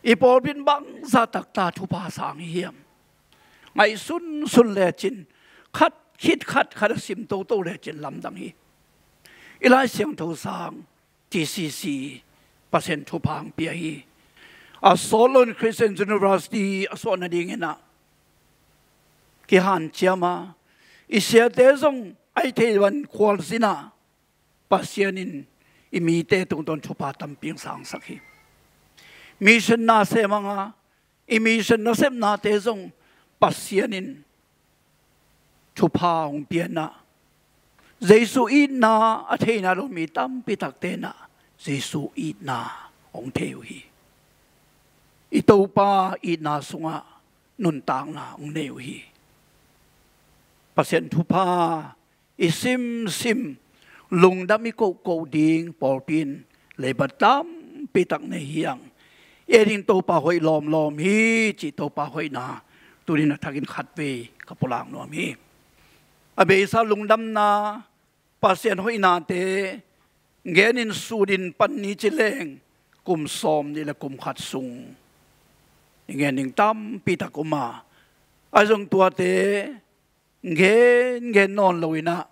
I pawlpi in bangzah taktak thupha sang hi hiam? Ngaihsunsun lecin, khat khit khat khat a sim toto lecin lamdang hi. I Lai Siangtho sang, T C C, Pasian thupha hong pia hi. A sawt loin Christian University a suah nadingin ah kihanciam a, i siate zong a i theih van khualzin a, Pasian in i mite tungtawn thupha tampi hong sangsak hi. Mission na sem hang a, i mission nasepnate zong Pasian in thupha hong pia in ah, Jesu itna a thei nai lo mi tampi takte in ah Jesu itna hong thei uh hi. I Topa itna sungah nuntakna hong nei uh hi. Pasian thupha i simsim, lungdam i kohkoh ding pawlpi in leiba tampi tak nei hi hang. I et ding Topa hoih lawmlawm hi cih Topa hoihna tuni-in a thakin khatvei ka pulak nuam hi. A beisa lungdamna, Pasian hoihnate genin sut in pan ni ci leng, kum sawmnih le kum khat sung i gen ding tampi tak om a, ahi zong tuate gen gen nawn lo in ah,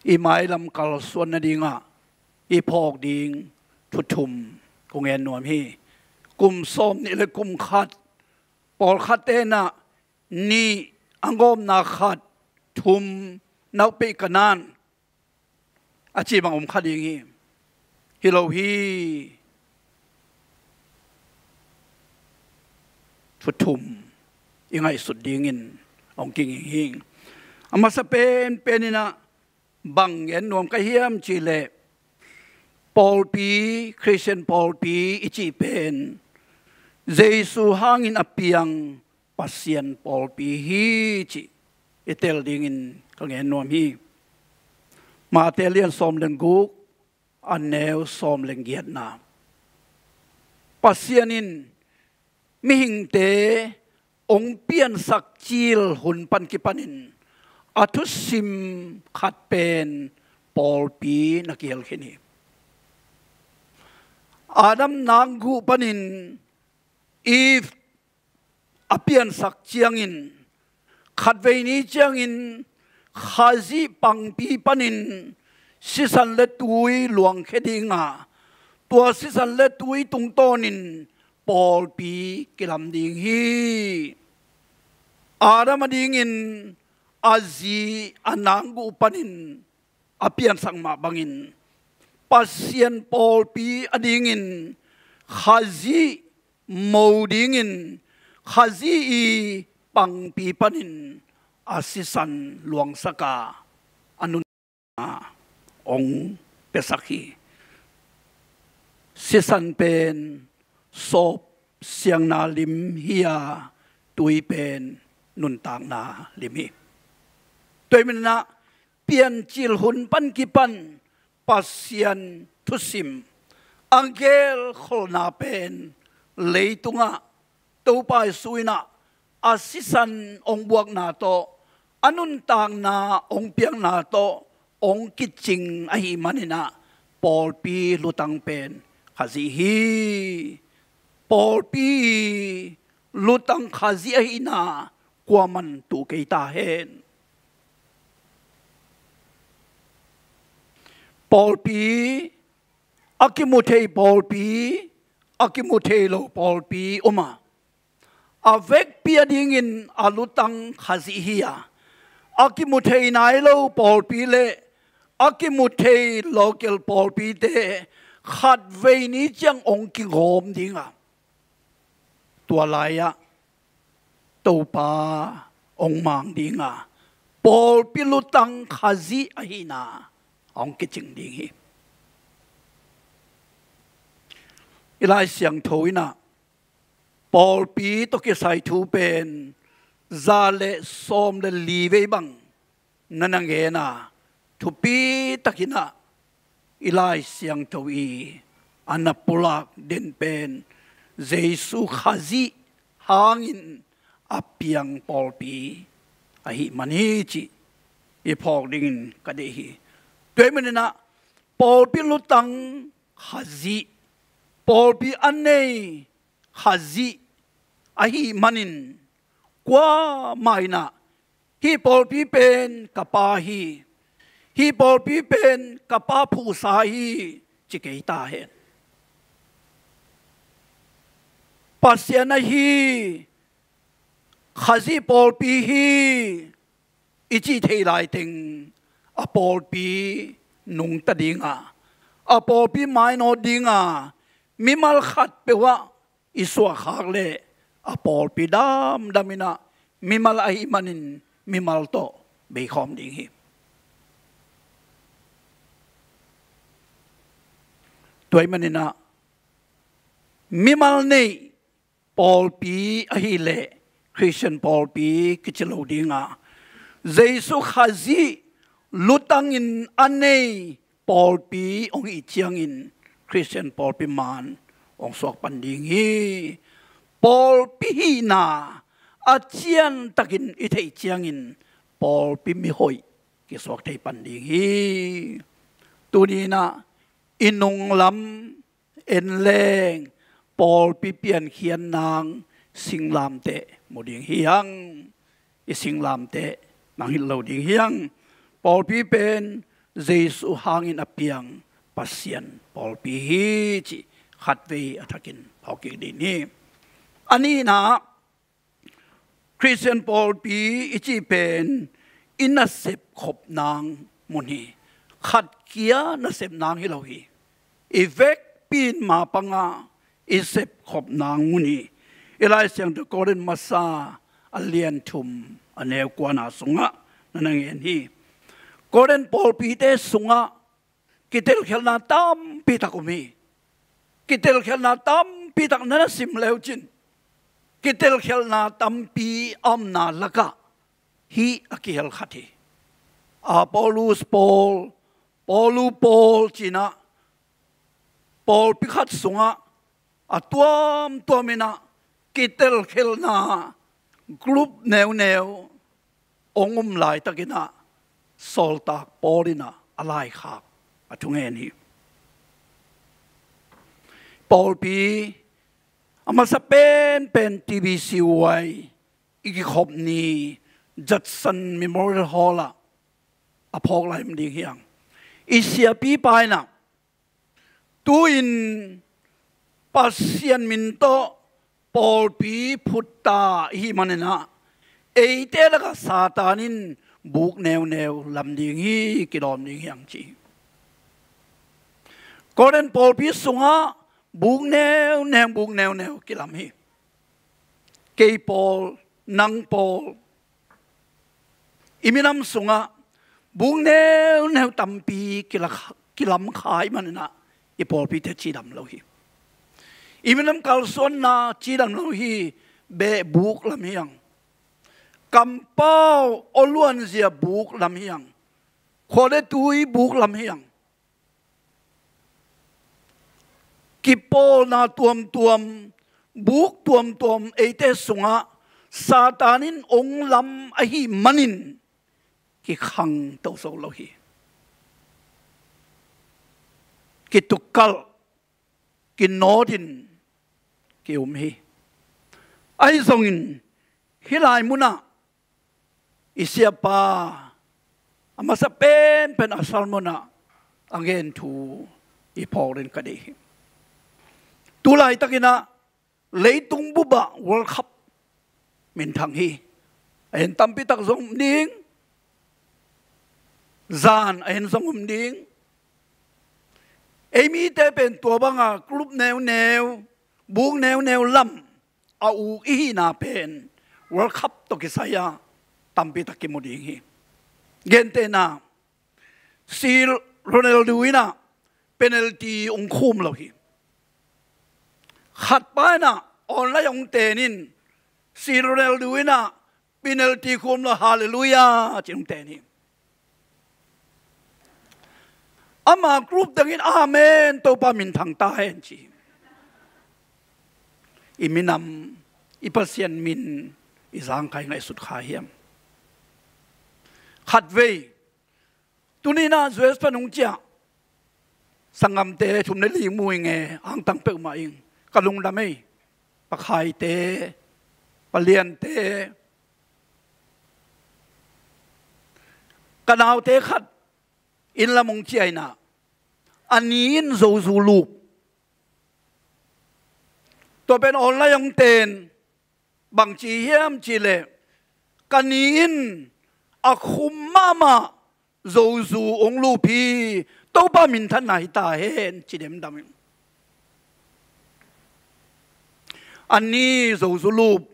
i mailam kalsuan nadingah i phawk ding thu thum kong gen nuam hi. Kum sawmnih le kum khat, pawlkhatte in ah nih, a gawpna khat, thum, na upna ka nan a ci bang om kha ding hi. Hi lo hi. Thu thum i ngaihsut dingin hong kinging hi. A masa penpen in ah bang gen nuam ka hiam cih leh, pawlpi, Christian pawlpi i cih pen Jesu hangin a piang Pasian pawlpi hi cih i tel dingin ka gen nuam hi. Mate lian sawm le guk, a neu sawm le giatna. Pasian in mihingte hong piansak cil hun pan kipanin a thusim khat pen pawlpi na kihel khin hi. Adam nakguh panin Eve a piansak ciangin, khatvei ni ciangin Khazih pangpi panin sisan le tui luangkhia ding a, tua sisan le tui tungtawnin pawlpi kilam ding hi. Adam a dingin a zi a nakguh panin a piansak mah bangin, Pasian pawlpi a dingin Khazih mo dingin Khazih i pangpi panin a sisan luangsak a, a nun hong piasak hi. Sisan pen sawp siangna lim hi a, tui pen nuntakna lim hi. Tua ahih manin ah Piancil hun pan kipan Pasian thusim a gelkholhna pen leitungah Topa Jesu in ah a sisan hong buakna tawh, a nuntakna hong piakna tawh hong kicing ahih manin ah pawlpi lutang pen Khazih hi. Pawlpi lutang Khazih ahihna kuaman tuh kei ta hen. Pawlpi, a kimu thei pawlpi, a kimu thei lo pawlpi om a, a vekpi a dingin a lutang Khazih hi a, a kimu thei nai lo pawlpi le a kimu thei local pawlpite khatvei ni ciang hong kigawm ding a, tua lai-ah Topa hong mang ding a, pawlpi lutang Khazih ahihna hong kicing ding hi. I Lai Siangtho in ah pawlpi tawh kisai thu pen za le sawm le li vei bang na na gen a, thupi takin ah i Lai Siangtho i a na pulak den pen Jesu Khazih hangin a piang pawlpi ahih man hi cih i phawk dingin ka deih hi. Tua ahih maninah pawlpi lutang Khazih, pawlpi a nei Khazih ahih manin kuamah inah hih pawlpi pen ka pa hi, hih pawlpi pen ka pa phuhsa hi ci kei ta hen. Pasian ahi, Khazih pawlpi hi i cih thei laiteng a pawlpi nungta dinga, a pawlpi mainawt dinga mimal khat peuhah i suahkhak leh a pawlpi damdam inah mimal ahih manin mimal tawh beikhawm ding hi. Tua ahih maninah mimal neih pawlpi ahileh Khristian pawlpi kici lo dinga, Jesu Khazih lutangin a nei pawlpi hong hih ciangin Khristian pawlpi maan hong suak pan ding hi. Pawlpi hihna a ciantakin i theih ciangin pawlpi mihoih kisuak thei pan ding hi. Tuni inah i nunglam en leng pawlpi piankhiat nang singlamteh mu ding hi hang. I singlamteh nang hilh lo ding hi hang. Pawlpi pen Jesu hangin a piang Pasian pawlpi hi cih khatvei a thakin phawk kik ding hi. A nihna, Khristian pawlpi i cih pen i nasep khop nang mun hi. Khat kia nasep nang hi lo hi. I vekpi in mapanga i sep khop nang mun hi. I Lai Siangtho Korin masa a lian thum a neu kuana sungah na na ngen hi. Korin pawlpite sungah kitelkhialhna tampi tak om hi. Kitelkhialhna tampi tak na na sim leu cin, kitelkhialhna tampi a omna lakah hih a kihel khat hi. Apollos pawl, Paulu pawl cinah pawlpi khat sungah a tuamtuam inah kitelkhialhna group neuneu hong um laitakinah sawltak Paul inah a laikhak a thungen hi. Pawlpi a masa penpen T B C Y i kikhop ni Judson Memorial Hall ah a phawk lai ding hi hang. I siapipa inah tu-in Pasian min tawh pawlpi phut ta i hih maninah eite lakah Satan in buk neuneu lam ding hi, kilawm ding hi hang ci hi. Korin pawlpi sungah buk neuneu, buk neuneu kilam hi. Kei pawl, nang pawl, i minam sungah buk neuneu tampi kila-, kilam kha i maninah i pawlpite cidam lo hi. I minam kalsuanna cidam lo hi. Beh buk lam hi hang. Kampau awluanzia buk lam hi hang. Khuate tui buk lam hi hang. Kipawlna tuamtuam, buk tuamtuam eite sungah Satan in ong lam ahih manin kikhang toto lo hi. Kitukkalh, kinawtin ki-um hi. Ahi zongin hih lai munah i siapa a masa penpen a sermon ah a ngen thu i phawk dingin ka deih hi. Tu laitakinah leitung bupah World Cup minthang hi. A en tampi tak zong um ding, zan a en zong um ding. Ei mite pen tua banga group neuneu, buk neuneu lam a uk i hihna pen World Cup tawh kisai-a tampi tak kimu ding hi. Gentehna, C Ronaldo inah penalty ong khum lo hi. Khatpa inah online ong ten in, C Ronaldo inah penalty khum lo, halleluiah ci ong ten hi. Ama group dangin amen, Topa minthang ta hen ci hi. I minam i Pasian min i zangkhai ngaihsut kha hiam? Khatvei, tuni-in ah U S pan hong ciah sanggamte thum le li mu ing e, angtang peuhmah ing. Ka lungdam ei. Pa Khaite, Pa Liante, ka naute khat inn lam hong ciah in ah, a ni in Zozu lup. Tua pen online hong ten, bang ci hiam cih leh, ka ni in a khum mahmah Zozu hong lup hi, Topa minthanna hi ta hen, ci demdam in. A ni Zozu lup,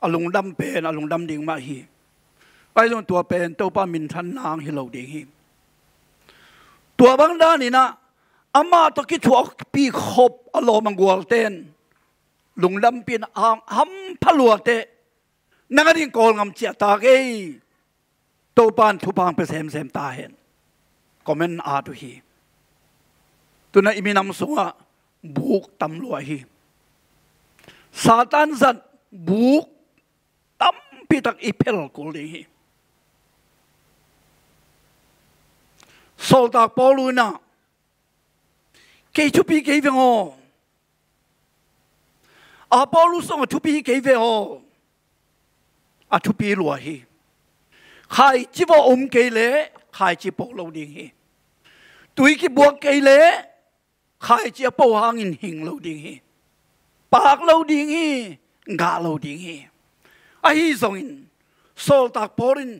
a lungdam pen a lungdam ding mah hi. Ahi zong tua pen Topa minthanna hong hi lo ding hi. Tua bang dan in ah, amah tawh kithuahpih khop a lawm a gualten lungdampih in, hampha luateh, nang a ding Kawlgam ciah ta kei, Topa in thupha hong pia semsem ta hen. Comment at uh hi. Tu-in ah i minam sungah buk tam lua hi. Satan zat buk tampi tak i phel kul ding hi. Sawltak Paul in ah, kei thupi kei veng aw. Apollos zong a thupi kei ve aw. A thupi lua hi. Khaici vawh om kei leh khaici po lo ding hi. Tui kibuak kei leh khaici a po hangin hing lo ding hi. Paak lo ding hi, ngah lo ding hi. Ahi zongin Sawltak Paul in,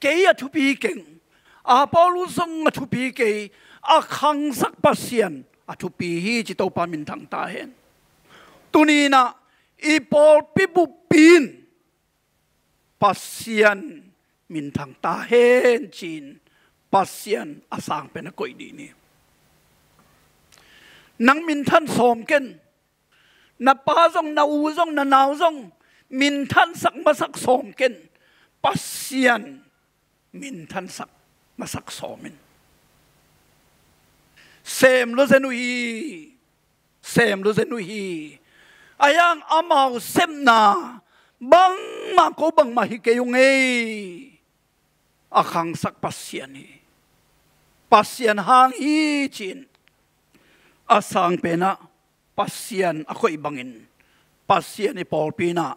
kei a thupi keng, Apollos zong a thupi kei, a khangsak Pasian a thupi hi, ci. Topa minthang ta hen. Tuni-in ah i pawlpi buppi in Pasian minthang ta hen, ci-in Pasian a sang pen a koih dih ni. Nang minthan sawm ken. Na pa zong, na u zong, na nau zong minthansak masak sawm ken. Pasian minthansak masak sawm in. Sem lo zen uh hi. Sem lo zen uh hi. Ahi hang amau sepna bangmah, ko bangmah hi kei ung ei. A khangsak Pasian hi. Pasian hang hi, ci-in a sang pen ah Pasian a koih bangin, Pasian i pawlpi in ah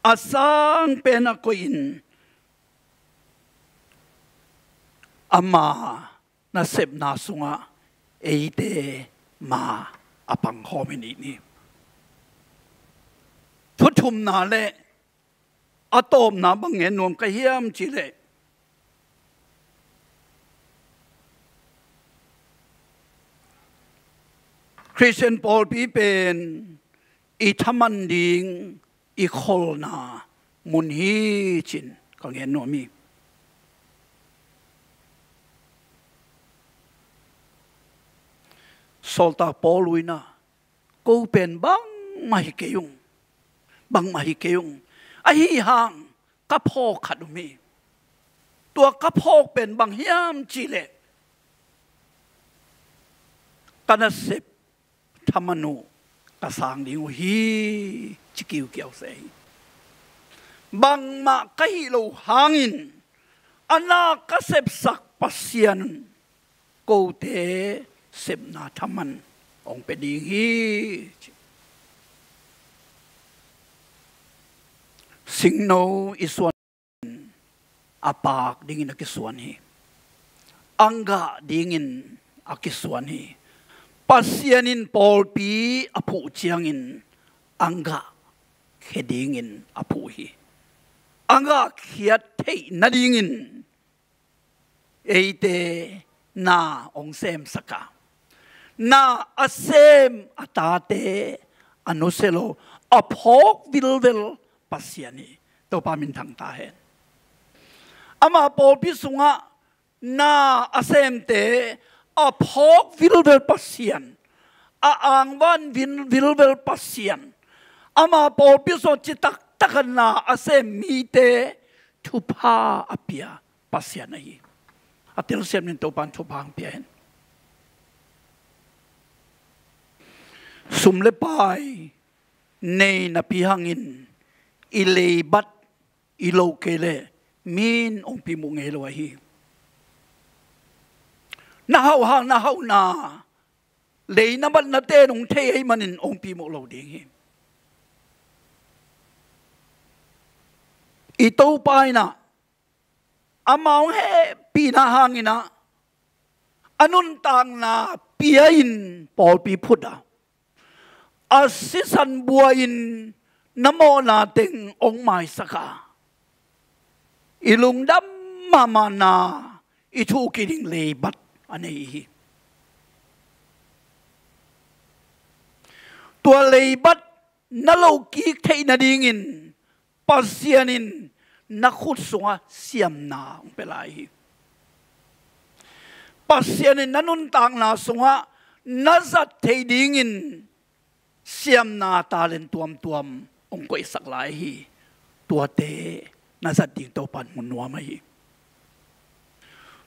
a sang pen a koihin, ama nasepna sungah eite ma a pangkhawm hi ni. Thuthumna le a tawpna bang ngen nuam ka hiam cih leh, Khristian pawlpi pen i thaman ding i kholna mun hi, ci-in ka ngen nuam hi. Sawltak Paul in ah, ko pen bangmah hi kei ung, bangmah hi kei ung. Ahi hang ka phawk khat om hi. Tua ka phawk pen bang hiam cih leh, ka nasep thaman uh ka sang ding uh hi, ci kiukiau se hi. Bangmah ka hih loh hangin, a na ka sepsak Pasian kote sepna thaman hong pia ding hi, ci. Singno i suan a paak dingin a kisuan hi. A ngah dingin a kisuan hi. Pasian in pawlpi a phuh ciangin a ngahkhia dingin a phuh hi. A ngahkhiat theih nadingin eite na hong semsak a, na a sem a tate a nusia lo, a phawk vilvel Pasian hi. Topa minthang ta hen. Ama pawlpi sungah na a semte a phawk vilvel Pasian, a angvan vin vilvel Pasian, ama pawlpi sungah citaktak a na a sem mite thupha a pia Pasian ahi. A telsiam in Topa in thupha hong pia hen. Sum le pai nei napi hangin i leibat i lo kei leh mi in hong pi muh ngei lo ahi. Na hauh hang na hauhna lei na matnate in hong thei ahih manin hong pi muh lo ding hi. I Topa in ah ama hong hehpihna hangin ah a nuntakna pia-in pawlpi phut a, a sisan bua-in na mawhna teng hong maisak a, i lungdam mahmahna i thuh kik ding leibat a nei hi. Tua leibat na lo kik theih nadingin Pasian in na khut sungah siamna hong pia lai hi. Pasian in na nuntakna sungah na zat theih dingin siamna talent tuamtuam hong koihsak lai hi. Tuate na zat ding Topa in mu nuam ahi.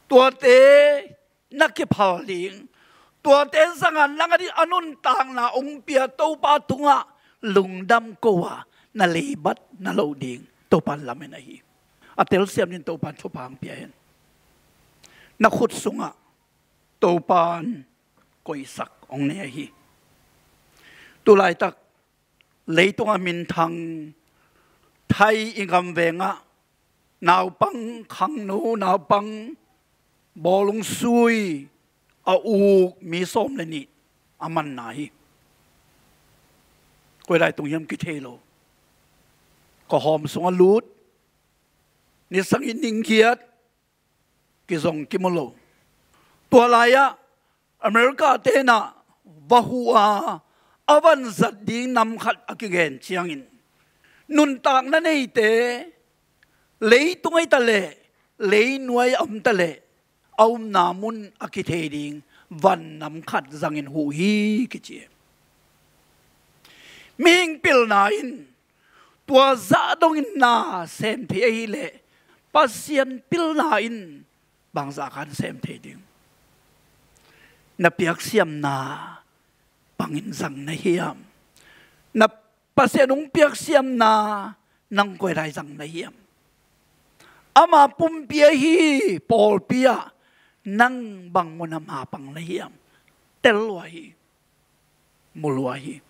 Tuate na kiphal ding, tuate zangin nang a ding a nuntakna hong pia Topa tungah lungdam ko a, na leibat na loh ding Topa in lamen ahi. A telsiam ding Topa in thupha hong pia hen. Na khut sungah Topa in koihsak hong nei ahi. Tulaitak leitungah minthang Thai i gamvengah naupang khangno, naupang bawlung sui a uk mi sawm le nih a manna hi. Koi lai tung hiam kithei lo. Kawhawm sungah lut, ni sagih ning giat kizong kimu lo. Tua lai-ah America te in ah va huh a, a van zat ding nam khat a kigen ciangin, nuntakna neite leitung ahi ta leh, leinuai a om ta leh, a omna mun a kithei ding van nam khat zangin huh hi kici. Mihing pilna in tua zah dongin na sem thei ahih leh, Pasian pilna in bangzah khan sem thei ding. Na piaksiamna bangin zang na hiam? Na Pasian hong piaksiamna nang koi lai zang na hiam? Ama pumpi ahi pawlpi ah nang bang mun ah mapang na hiam? Tel lua hi. Mu lua hi.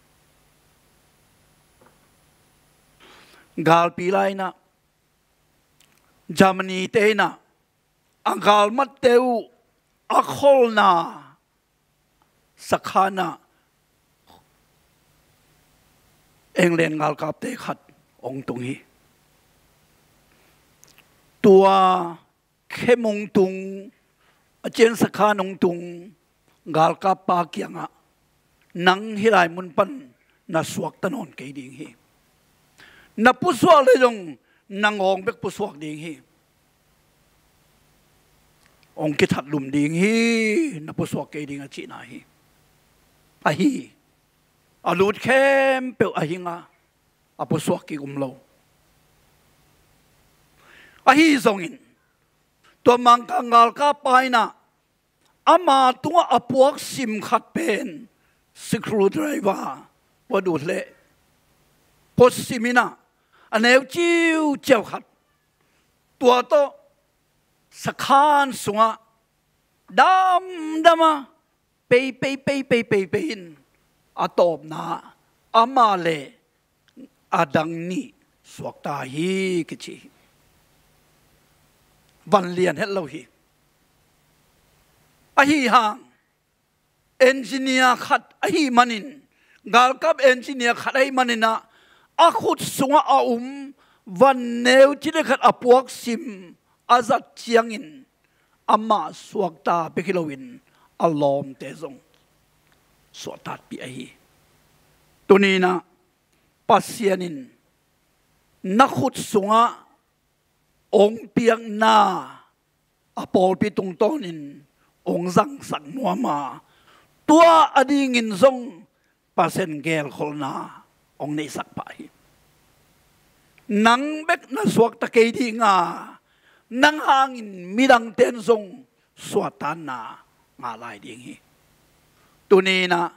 Galpi lai in ah Germany te in ah a galmatte uh a kholna sakhan ah England galkapte khat hong tung hi. Tua khem hong tung, a cian sakhan hong tung galkappa kiangah, nang hih lai mun pan na suakta nawn kei ding hi. Na pusuak leh zong na ngawng bek pusuak ding hi. Hong kithat lum ding hi, na pusuak kei ding a cihna hi. Ahi, a lut khempeuh a hing a, a pusuak kik um lo. Ahi zongin tua Mangkang galkappa in ah ama tungah a puak sim khat pen screwdriver, ua dut leh pot sim in ah a neu ciuciau khat, tua tawh sakhan sungah damdam a, pei pei pei pei pei pei in a tawpna amah le a dang nih suakta hi kici hi. Van lian het lo hi. Ahi hang engineer khat ahih manin, galkap engineer khat ahih manin ah, a khut sungah a um van neu cile khat a puak sim a zat ciangin amah suakta bek hi loin a lawmte zong suahtatpih ahi. Tuni in ah Pasian in na khut sungah hong piakna a pawlpi tungtawnin hong zangsak nuam a, tua a dingin zong Pasian gelkholhna hong neihsak pah hi. Nang bek na suakta kei ding a, nang hangin midangte in zong suahtakna ngah lai ding hi. Tuni in ah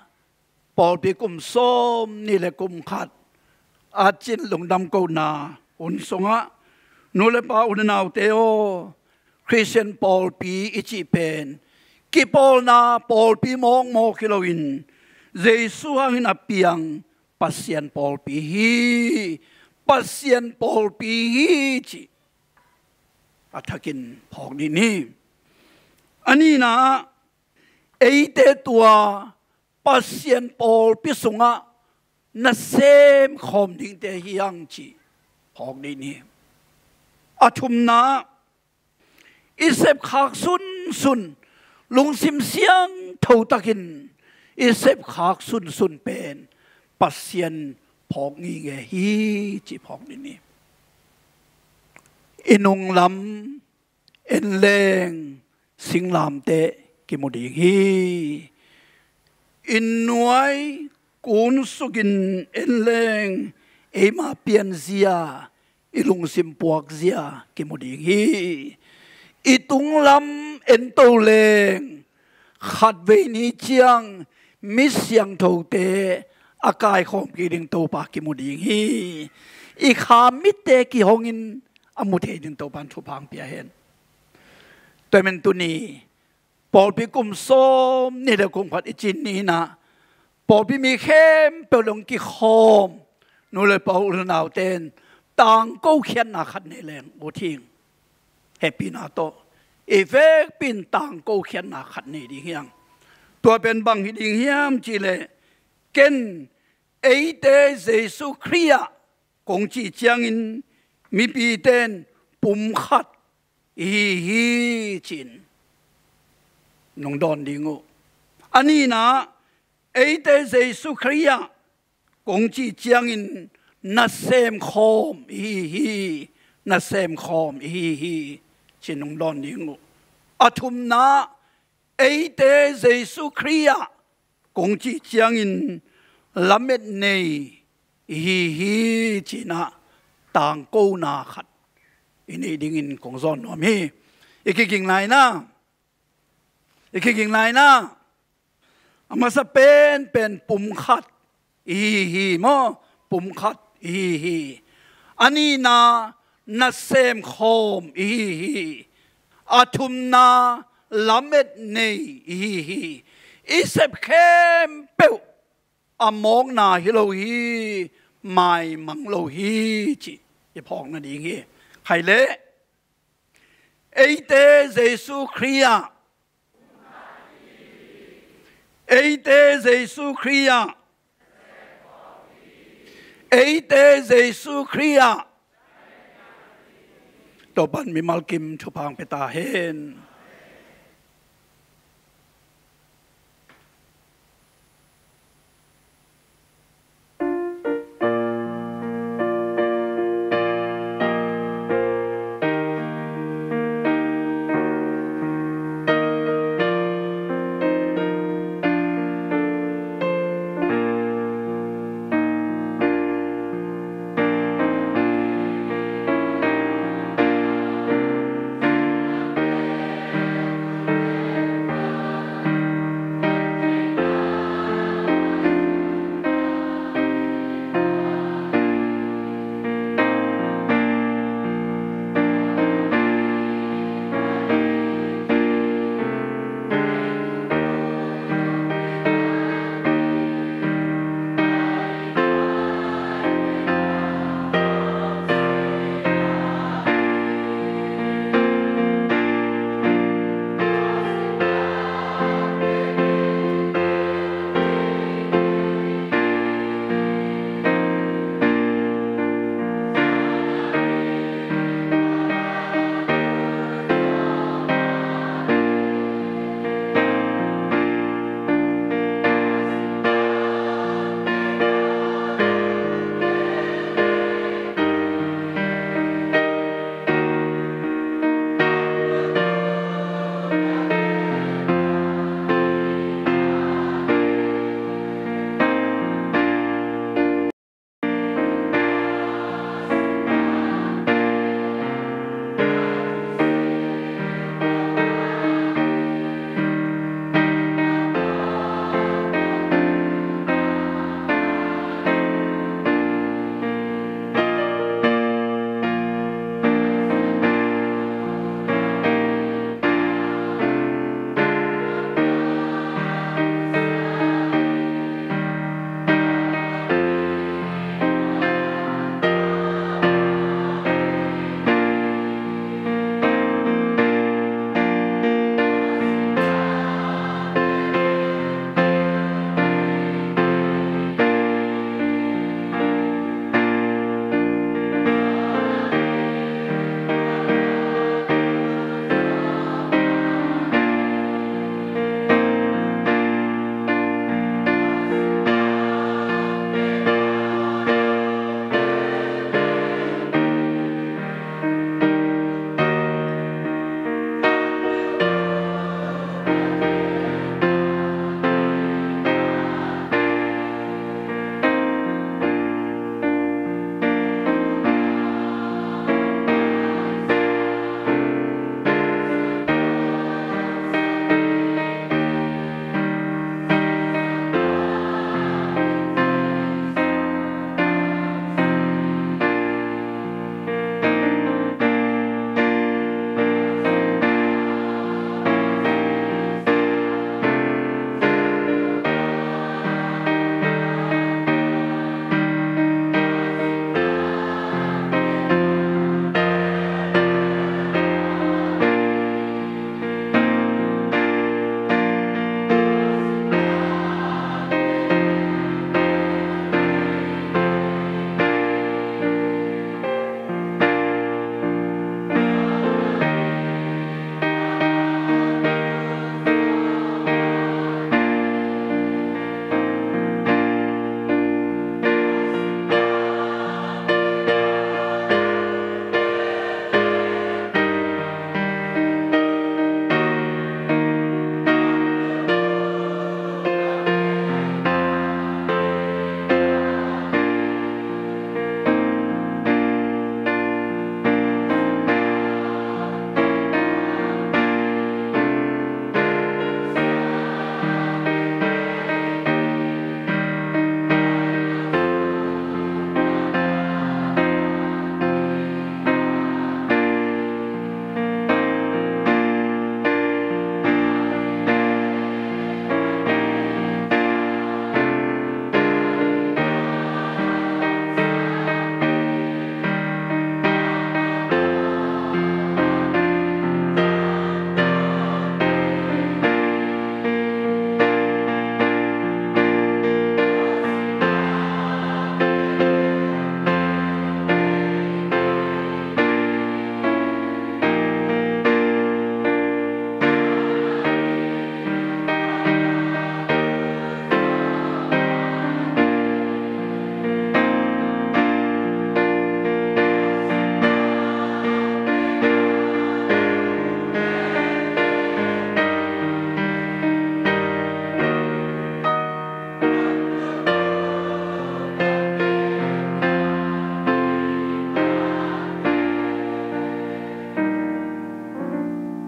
pawlpi kum sawmnih le kum khat a cin lungdam kohna hun sungah, nu le pa, u le naute aw, Khristian pawlpi i cih pen kipawlna pawlpi mawkmawk hi loin, Jesu hangin a piang Pasian pawlpi hi, Pasian pawlpi hi cih a thakin phawk dih ni. A nihna ah, eite tua Pasian pawlpi sungah na semkhawm dingte hi hang cih phawk dih ni. A thumna ah, i sepkhak sunsun, lungsim siangtho takin i sepkhak sunsun pen Pasian phawk ngitnget hi cih phawk dih ni. I nunglam en leng singlamteh kimu ding hi. I nuai kunsukin en leng eima pianzia, i lungsim puakzia kimu ding hi. I tunglam ento leng khatvei ni ciang mi siangthote a kaikhawm kik ding Topa kimu ding hi. I kha mitte kihongin a mu thei ding Topa in thupha hong pia hen. Tua ahih manin tuni pawlpi kum sawmnih le kum khat i cin ni-in ah, pawlpi mi khempeuh hong kikhawm nu le pa, u le naute in tangko khiatna khat nei leng, ut hing. Hehpihna tawh i vekpi in tangko khiatna khat nei ding hi hang. Tua pen bang hi ding hiam cih leh, ken eite Jesu Khrih ah kong cih ciangin mipite in pumkhat i hi hi ci-in nong dawn ding uh. A nihna ah, eite Jesu Khrih ah kong cih ciangin na semkhawm i hi hi, na semkhawm i hi hi ci-in nong dawn ding uh. A thumna ah, eite Jesu Khrih ah kong cih ciangin lamet nei i hi hi ci-in ah tangkona khat i neih dingin kong zawn nuam hi. I kiging lai-in ah, i kiging lai-in ah, a masa penpen pumkhat i hi hi maw, pumkhat i hi hi. A nihna, na semkhawm i hi hi. A thumna, lamet nei i hi hi. I sep khempeuh a mawkna hi lo hi, maimang lo hi cih i phawk nading hi. Khaile, eite Jesu Khrih ah, eite Jesu Khrih ah, eite Jesu Khrih ah, Topa'n mimal kim thupha hong pia ta hen.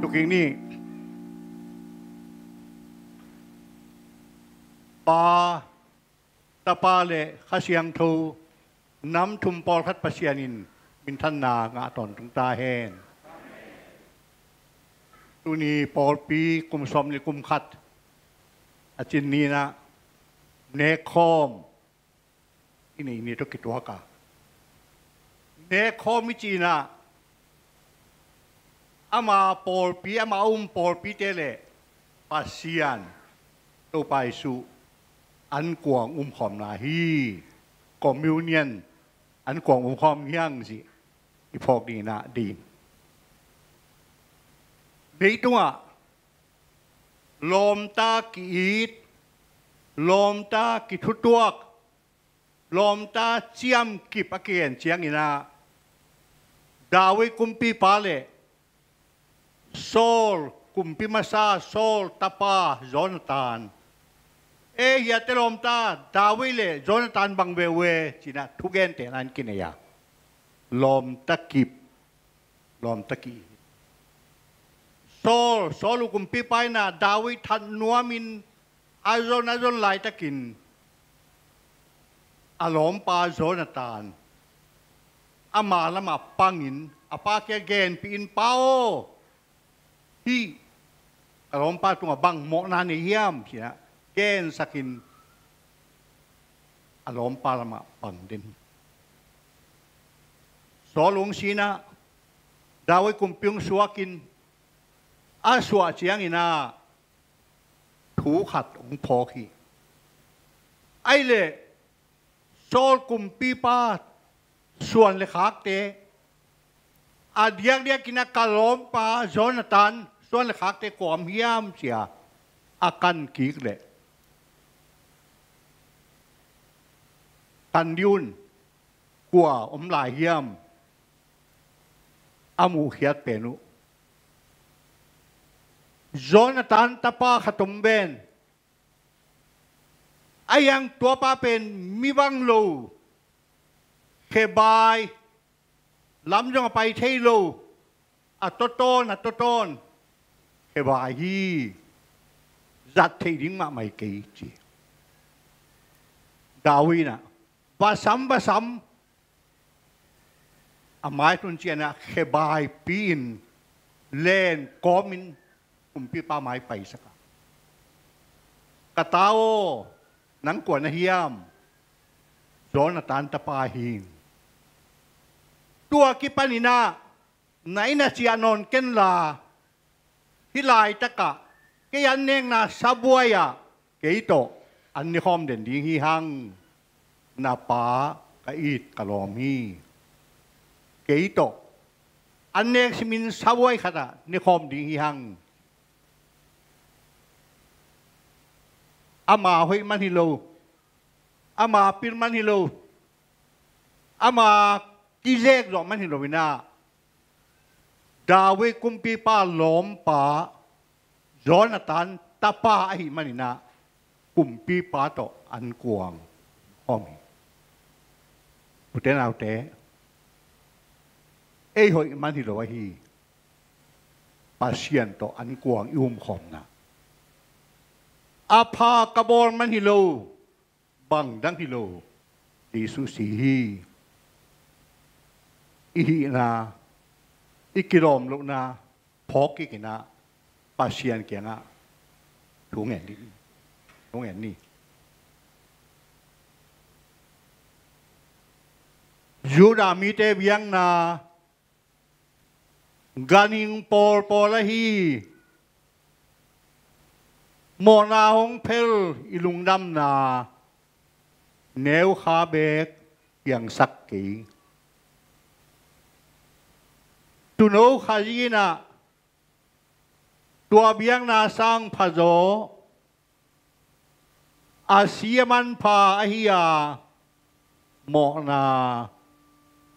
Kik ni. Pa, Tapa le Kha Siangtho, nam thum pawlkhat Pasian in minthanna ngah tawntung ta hen. Tuni pawlpi kum sawm le kum khat a cin ni-in ah nekkhawm i neih ni tawh kituak a, nekkhawm i cih in ah ama pawlpi, ama a um pawlpite le Pasian Topa Jesuh ankuang umkhawmna hi. Communion, ankuang umkhawm hi hang cih i phawk ding in ah deih ing. Leitungah lawmta ki-it, lawmta kithutuak, lawmta ciamkip a kigen ciangin ah David kumpipa le Saul kumpi masa, Saul tapa Jonathan, e, hiate lawmta David le Jonathan bang ve uh e, ci-in ah thugente na in kinei a, lawmta kip, lawmta ki-it. Saul, Saul uh kumpipa in ah David that nuamin a zon, a zon laitakin a lawmpa Jonathan ama lamah pangin a pa kiang genpih in, "Pa aw, hih ka lawmpa tungah bang mawhna nei hiam?" ci-in ah gensakin a lawmpa lamah pang den hi. Saul hong si-in ah David kumpi hong suakin, a suah ciangin ah thu khat hong phawk hi. Ahih leh Saul kumpipa suan le khakte a diakdiakin ah ka lawmpa Jonathan suan le khakte kua om hiam ci-a a kan kik leh, kan dih un, kua om lai hiam? A muhkhiat pen uh Jonathan tapa khat om ven. Ahi hang tuapa pen mi bang lo, khebai, lam zong a pai thei lo, a tawtawn, a tawtawn khebai hi, zat theih ding mahmah hi kei, ci. David in ah va sam, va sam, a mai tun ciangin ah khebaipi-in len kawmin kumpipa mai paisak a, "Ka ta aw, nang kua na hiam?" "Jonathan tapa hi ing." "Tua kipanin ah na inn ah ciah nawn ken la, hih laitakah kei an nekna sabuai ah kei tawh an nekhawm den ding hi hang. Na pa ka it ka lawm hi. Kei tawh an nek simin sabuai khatah nekhawm ding hi hang. Ama hoih man hi lo, ama pil man hi lo, ama kizek zawh man hi lo-in ah, David kumpipa lawmpa Jonathan tapa ahih manin ah kumpipa tawh ankuang om hi. Ute naute, ei hoih man hi lo ahi, Pasian tawh ankuang i umkhawmna. A pha ka bawl man hi lo, bang dang hi lo, Jesuh si hi. I hihna, i kilawm lohna phawk kik in ah Pasian kiangah thu ngen ni, thu ngen ni. Judah mite biakna ganhing pawlpawl ahi, mawhna hong phel i lungdamna neukha beek piangsak kei. Tuuno Khazih in ah tua biakna sang phazaw, a si a manpha ahi a, mawhna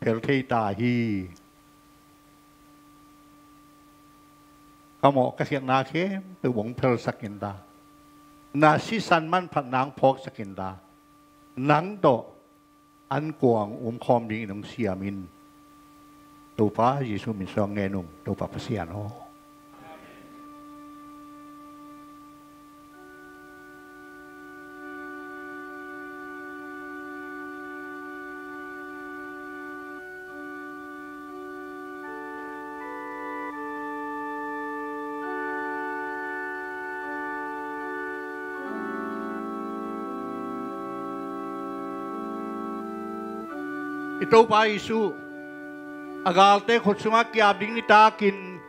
phel thei ta hi. Ka mawh ka khiatna khempeuh hong phelsak in la, na sisan manphatna hong phawksak in la, nang tawh ankuang umkhawm dingin hong siam in. Topa Jesuh min suang ngen ung, Topa Pasian aw. I Topa Jesuh a galte khut sungah ki-ap ding nitakin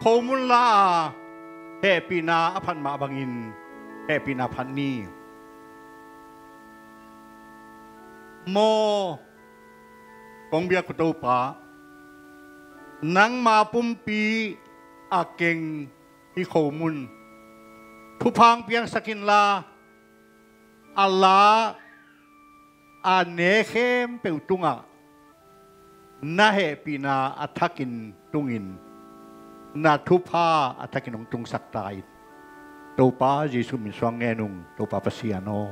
khomun la a, hehpihna a phat mah bangin hehpihna phat ni. Maw, kong biak uh Topa, nangma pumpi a keng hih khomun thupha hong piangsak inla, a la a ne khempeuh tungah na hehpihna a thakin tungin, na thupha a thakin hong tungsak ta in. Topa Jesuh min suang ngen ung, Topa Pasian aw.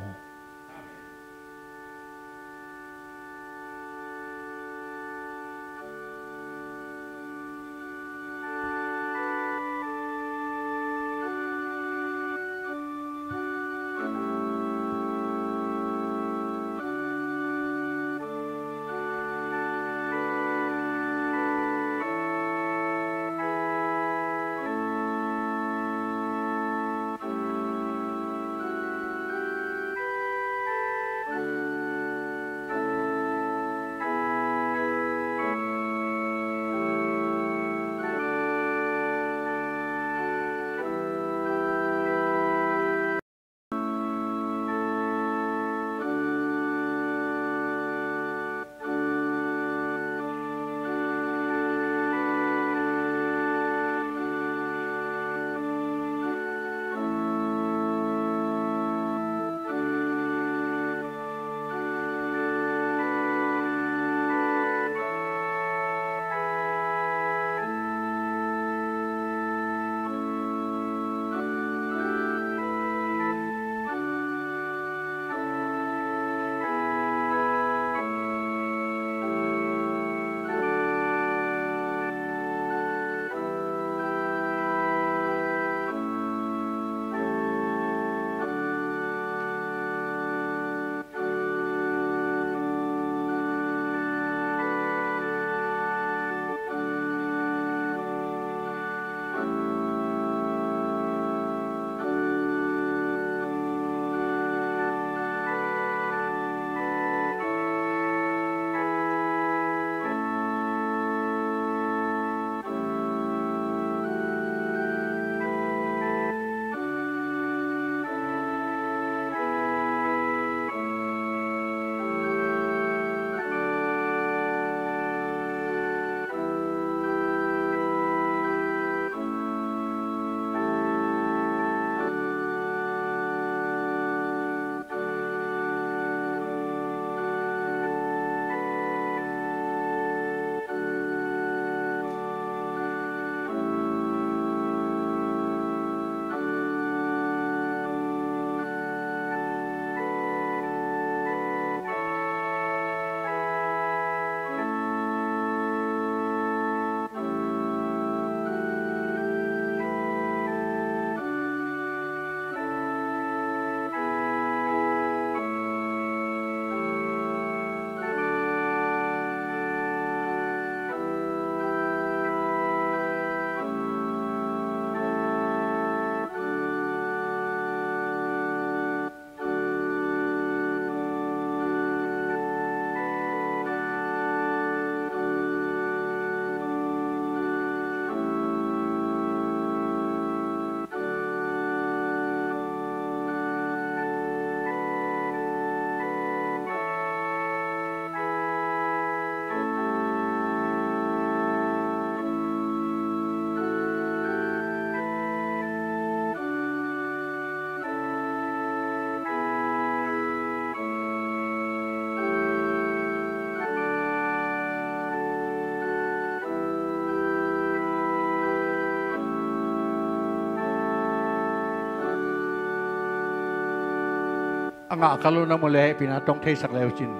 A ngah kha lo na mu leh hehpihna tong theisak le uh cin.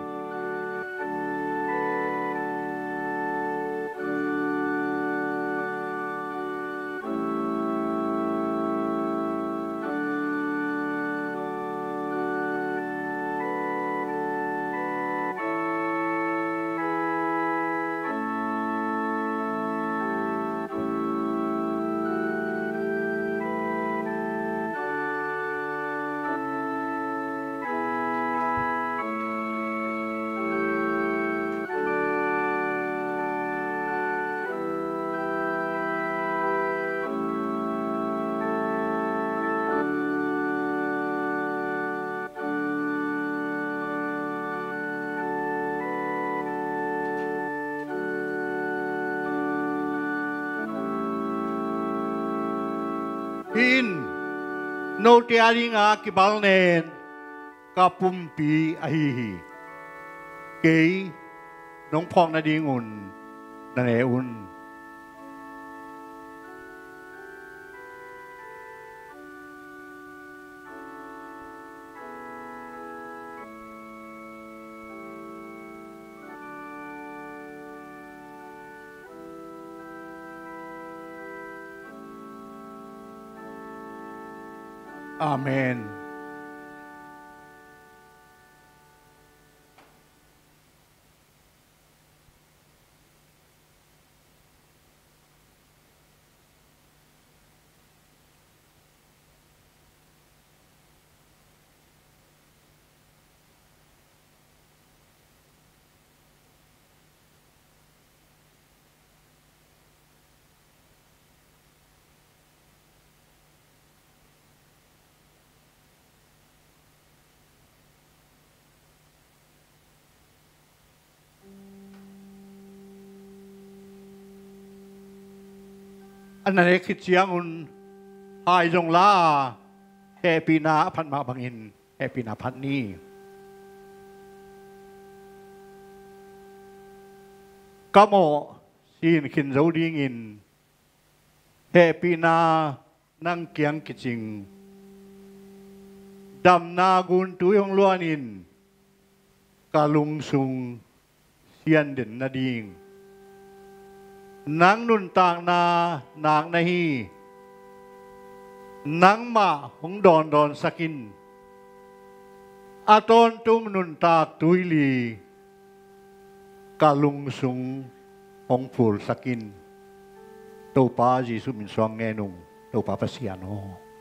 Hih in note a dinga kibalnen ka pumpi ahi hi. Kei nong phawk nadingun na ne un. Amen. A na nek khit ciangun hai zong la a, hehpihna a phat mah bangin hehpihna phat ni. Ka mawh sin khin zo dingin hehpihna nang kiang kicing. Damna guntui hong luanin ka lungsung sian den nading. Nang nuntakna nak na hi. Nangmah hong dawndawnsak in. A tawntung nuntak tuili ka lungsung hong phulsak in. Topa Jesuh min suang ngen ung, Topa Pasian aw.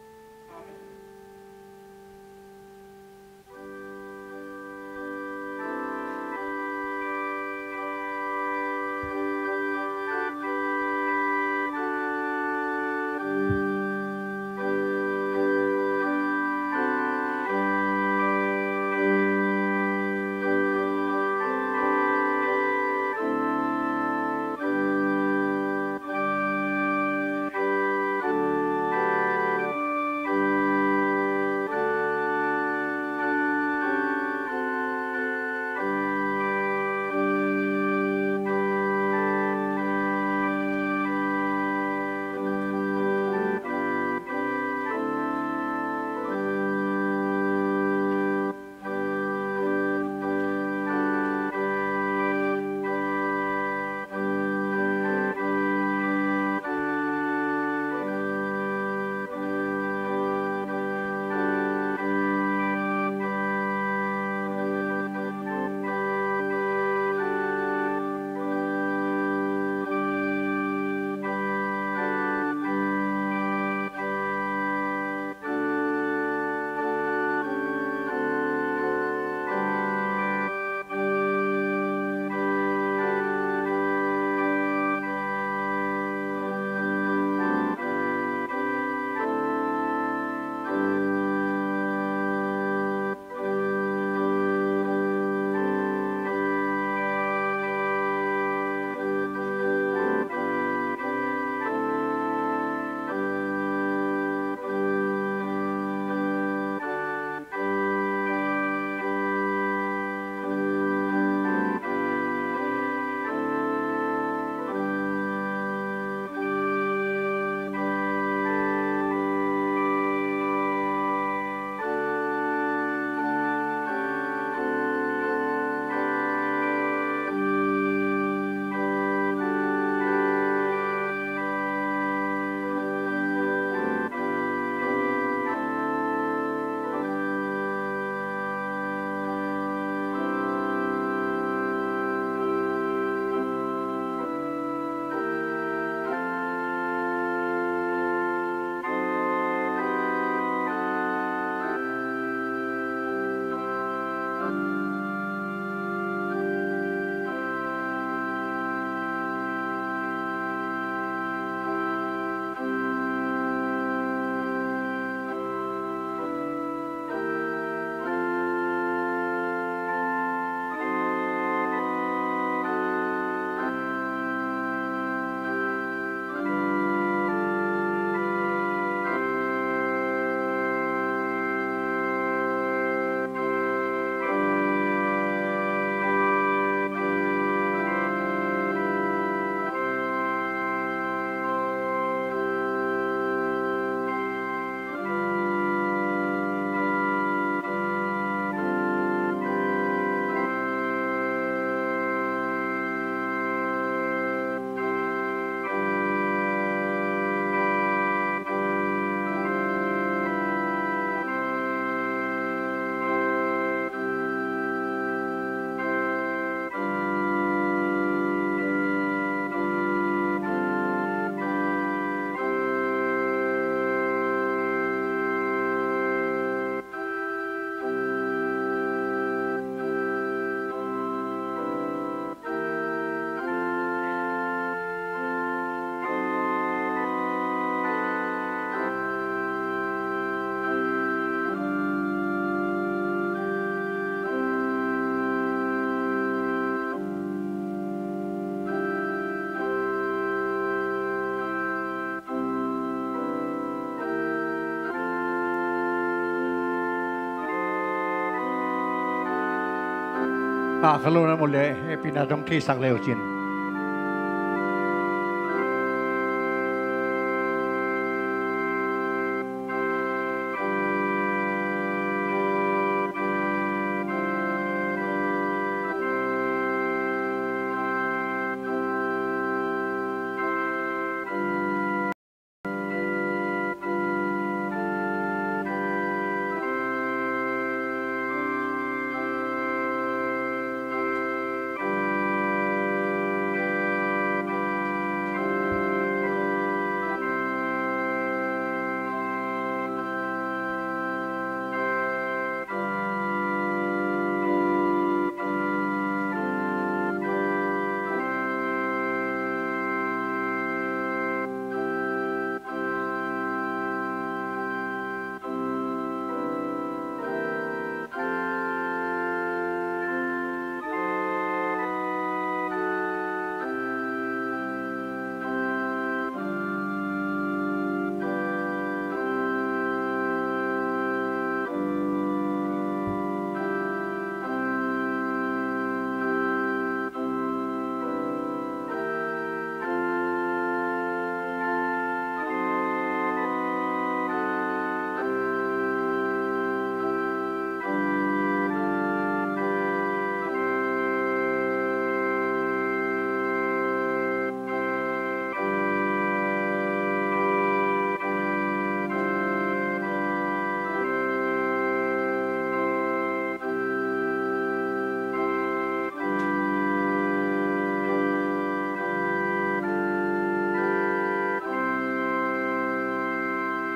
Ngah kha lo na mu leh hehpihna dong theisak le uh cin.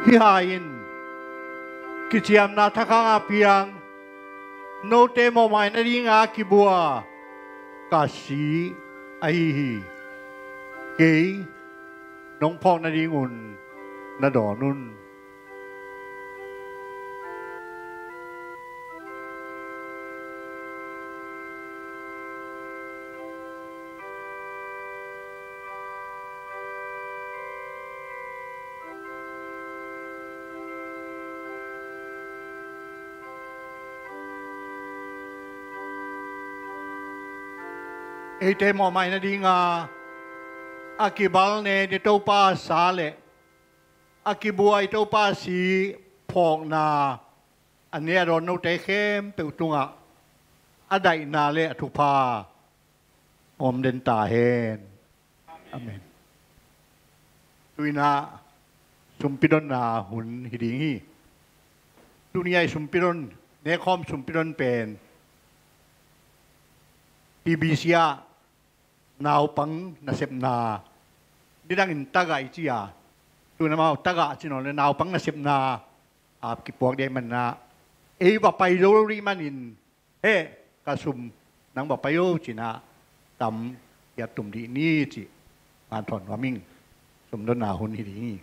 Hih hai-in kiciamna thakhang a piang note mawhmai nadinga kibua ka si ahi hi. Kei nong phawk nadingun na dawn un. Eite mawhmai nadinga a kibal nen i Topa sa le a kibua i Topa si phawkna a ne a dawn note khempeuh tungah a daihna le a thupha om den ta hen. Amen. Tu-in ah sumpi donna hun hi ding hi. Tuni-a i sumpi don, nekhawm sumpi don pen T B C ah naupang nasepna, nidangin tagah i ci a, tu-in amau tagah ci nawn le naupang nasepna a kipuak ding ahih manin ah, ei va pai zo lo ding manin, he, ka sum nang va pai o, ci-in ah tam hiat tum dih ni cih ngan thawn nuam ing. Sumdonna hun hi ding hi.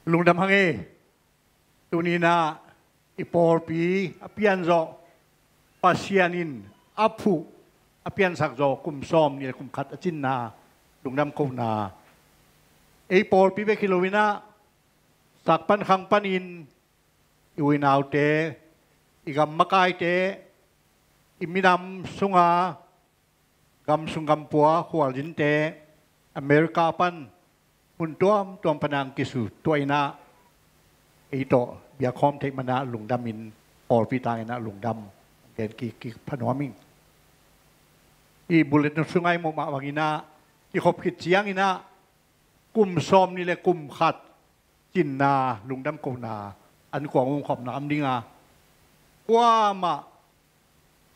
Lungdam hang e. Tuni-in ah i pawlpi a pianzawh, Pasian in a phuh, a piansak zawh kum sawmnih le kum khat a cinna lungdam kohna, ei pawlpi bek hi loin ah, sak pan khang panin i u i naute, i gam makaite, i minam sunga, gam sung gam pua, khualzinte, America pan, mun tuamtuam pana hong kisutuah in ah, ei tawh biakkhawm theih man ah lungdam in, pawlpi tang in ah lungdam gen kik, kik pha nuam ing. I bulletin sungah i muh mah bangin ah, kikhop khit ciangin ah kum sawmnih le kum khat cinna lungdam kohna an kuang ung khopna om ding a, kuamah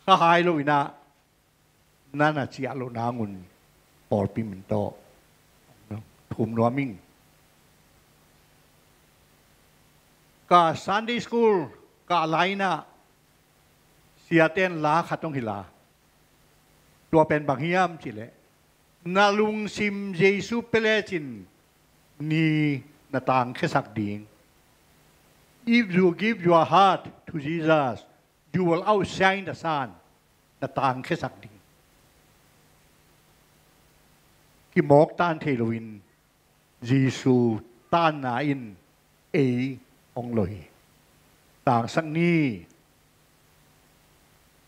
kha hai loin ah, na na ciah loh nangun pawlpi min tawh thum nuam ing. Ka Sunday school ka lai-in ah, siate in la khat hong hilh a, tua pen bang hiam cih leh, na lungsim Jesu pia lecin ni na tangkhiasak ding. If you give your heart to Jesus, you will outshine the sun. Na tangkhiasak ding. Kimawk tan thei loin Jesu tanna in ei hong loi. Tangsak ni,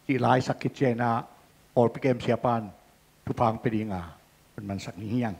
cih laisak khit ciangin ah, pawlpi kem siapa'n thupha hong pia ding a, hun mansak ni hi hang.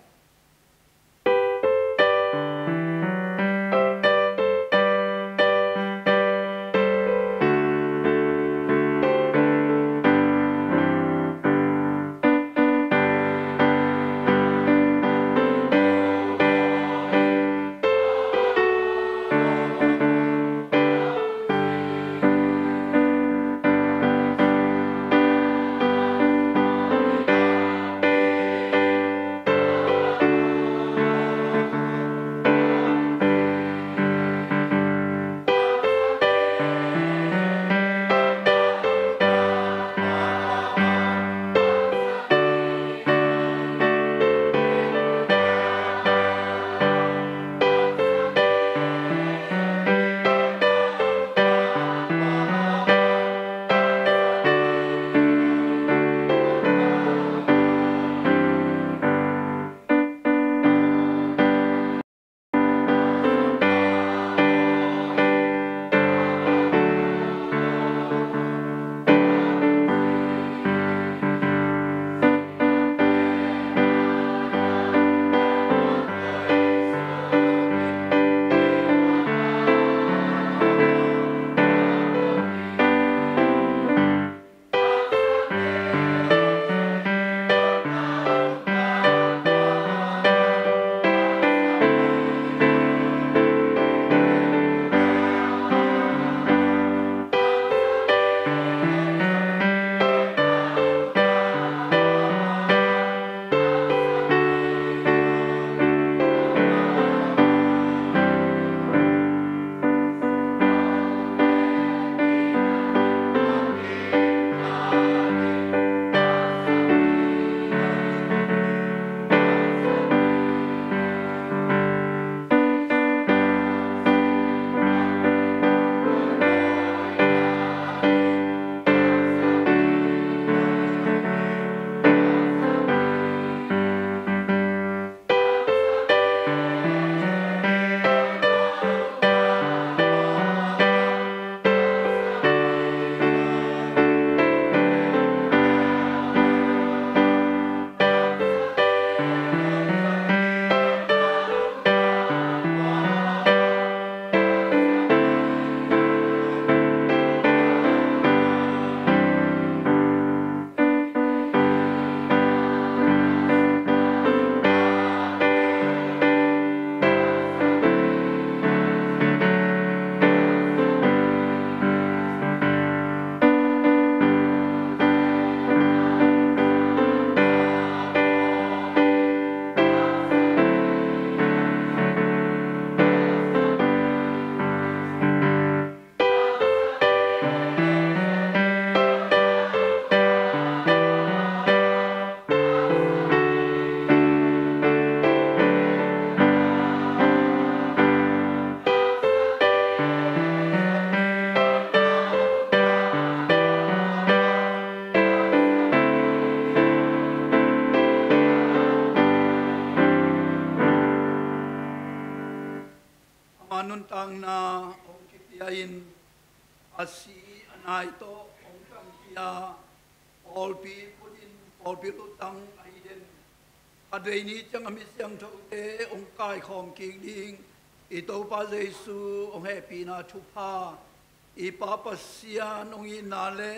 Tangna hong kipia in, a si a nai tawh hong tangkhia pawlpi phut in pawlpi lutang ahi den khatvei ni ciang a mi siangthote hong kaikhawm kik ding i Topa Jesu hong hehpihna thupha, i Pa Pasian hong itna le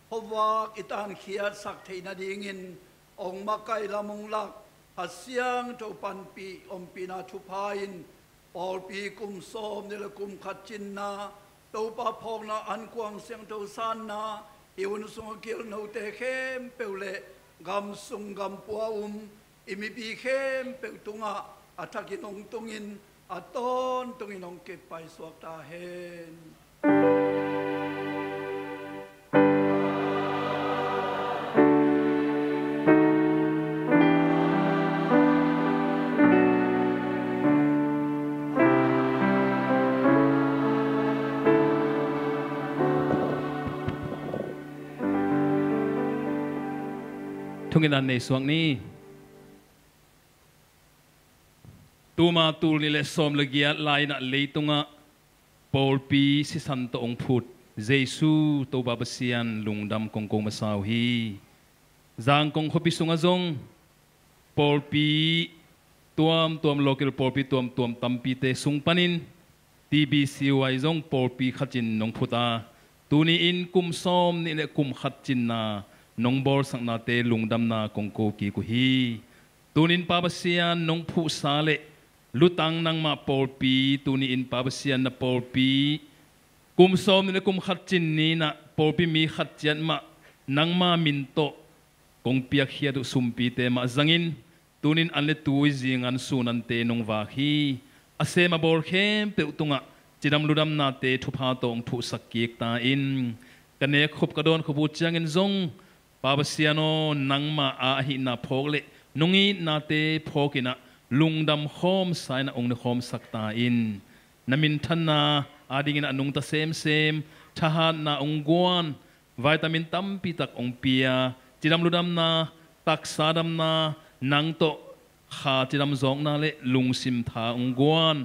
khuavak i tankhiatsak theih nadingin hong makaih lam hong lak Kha Siangtho panpih ompihna thupha in pawlpi kum sawm nih le kum khat cinna, Topa phawkna ankuang siangtho sanna, hih hun sungah kilnote khempeuh le gam sung gam pua um i mipi khempeuh tungah a thakin hong tungin a tawntungin hong kippai suak ta hen. Thungetna nei suak ni. Tuma tul nih le sawm le giat lai-in ah leitungah pawlpi sisan tawh hong phut Jesu Topa Pasian lungdam kong ko masa uh hi. Zangkong khuapi sungah zong pawlpi tuamtuam, local pawlpi tuamtuam tampite sung panin T B C Y zong pawlpi khat in nong phut a, tuni-in kum sawm nih le kum khat cinna nong bawlsaknate lungdamna kong ko kik uh hi. Tuni-in Pa Pasian nong phuhsa le lutang nangmah pawlpi, tuni-in Pa Pasian na pawlpi kum sawm nih le kum khat cin ni-in ah pawlpi mi khat ciat mah nangma min tawh kong piakkhiat uh sumpite mah zangin tuni-in an le tui, zingan, sunante nong vak hi. A sem a bawl khempeuh tungah cidam ludamnate thupha tawh hong thuhsak kik ta in. Ka nek khup ka dawn khup uh ciangin zong Pa Pasian aw, nangma a ahihna phawk le nong itnate phawk in ah lungdam khawmsa in ah hong ne khawmsak ta in. Na minthanna adingin ah nungta semsem, thahatna hong guan, vitamin tampi tak hong pia, cidam ludamna, taksa damna, nang tawh kha cidam zawkna le lungsim tha hong guan,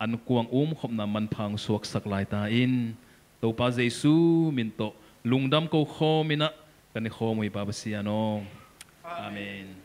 ankuang umkhopna manpha hong suaksak lai ta in. Topa Jesu min tawh lungdam ko khawm in ah ka ne khawm uh hi Pa Pasian aw. Amen.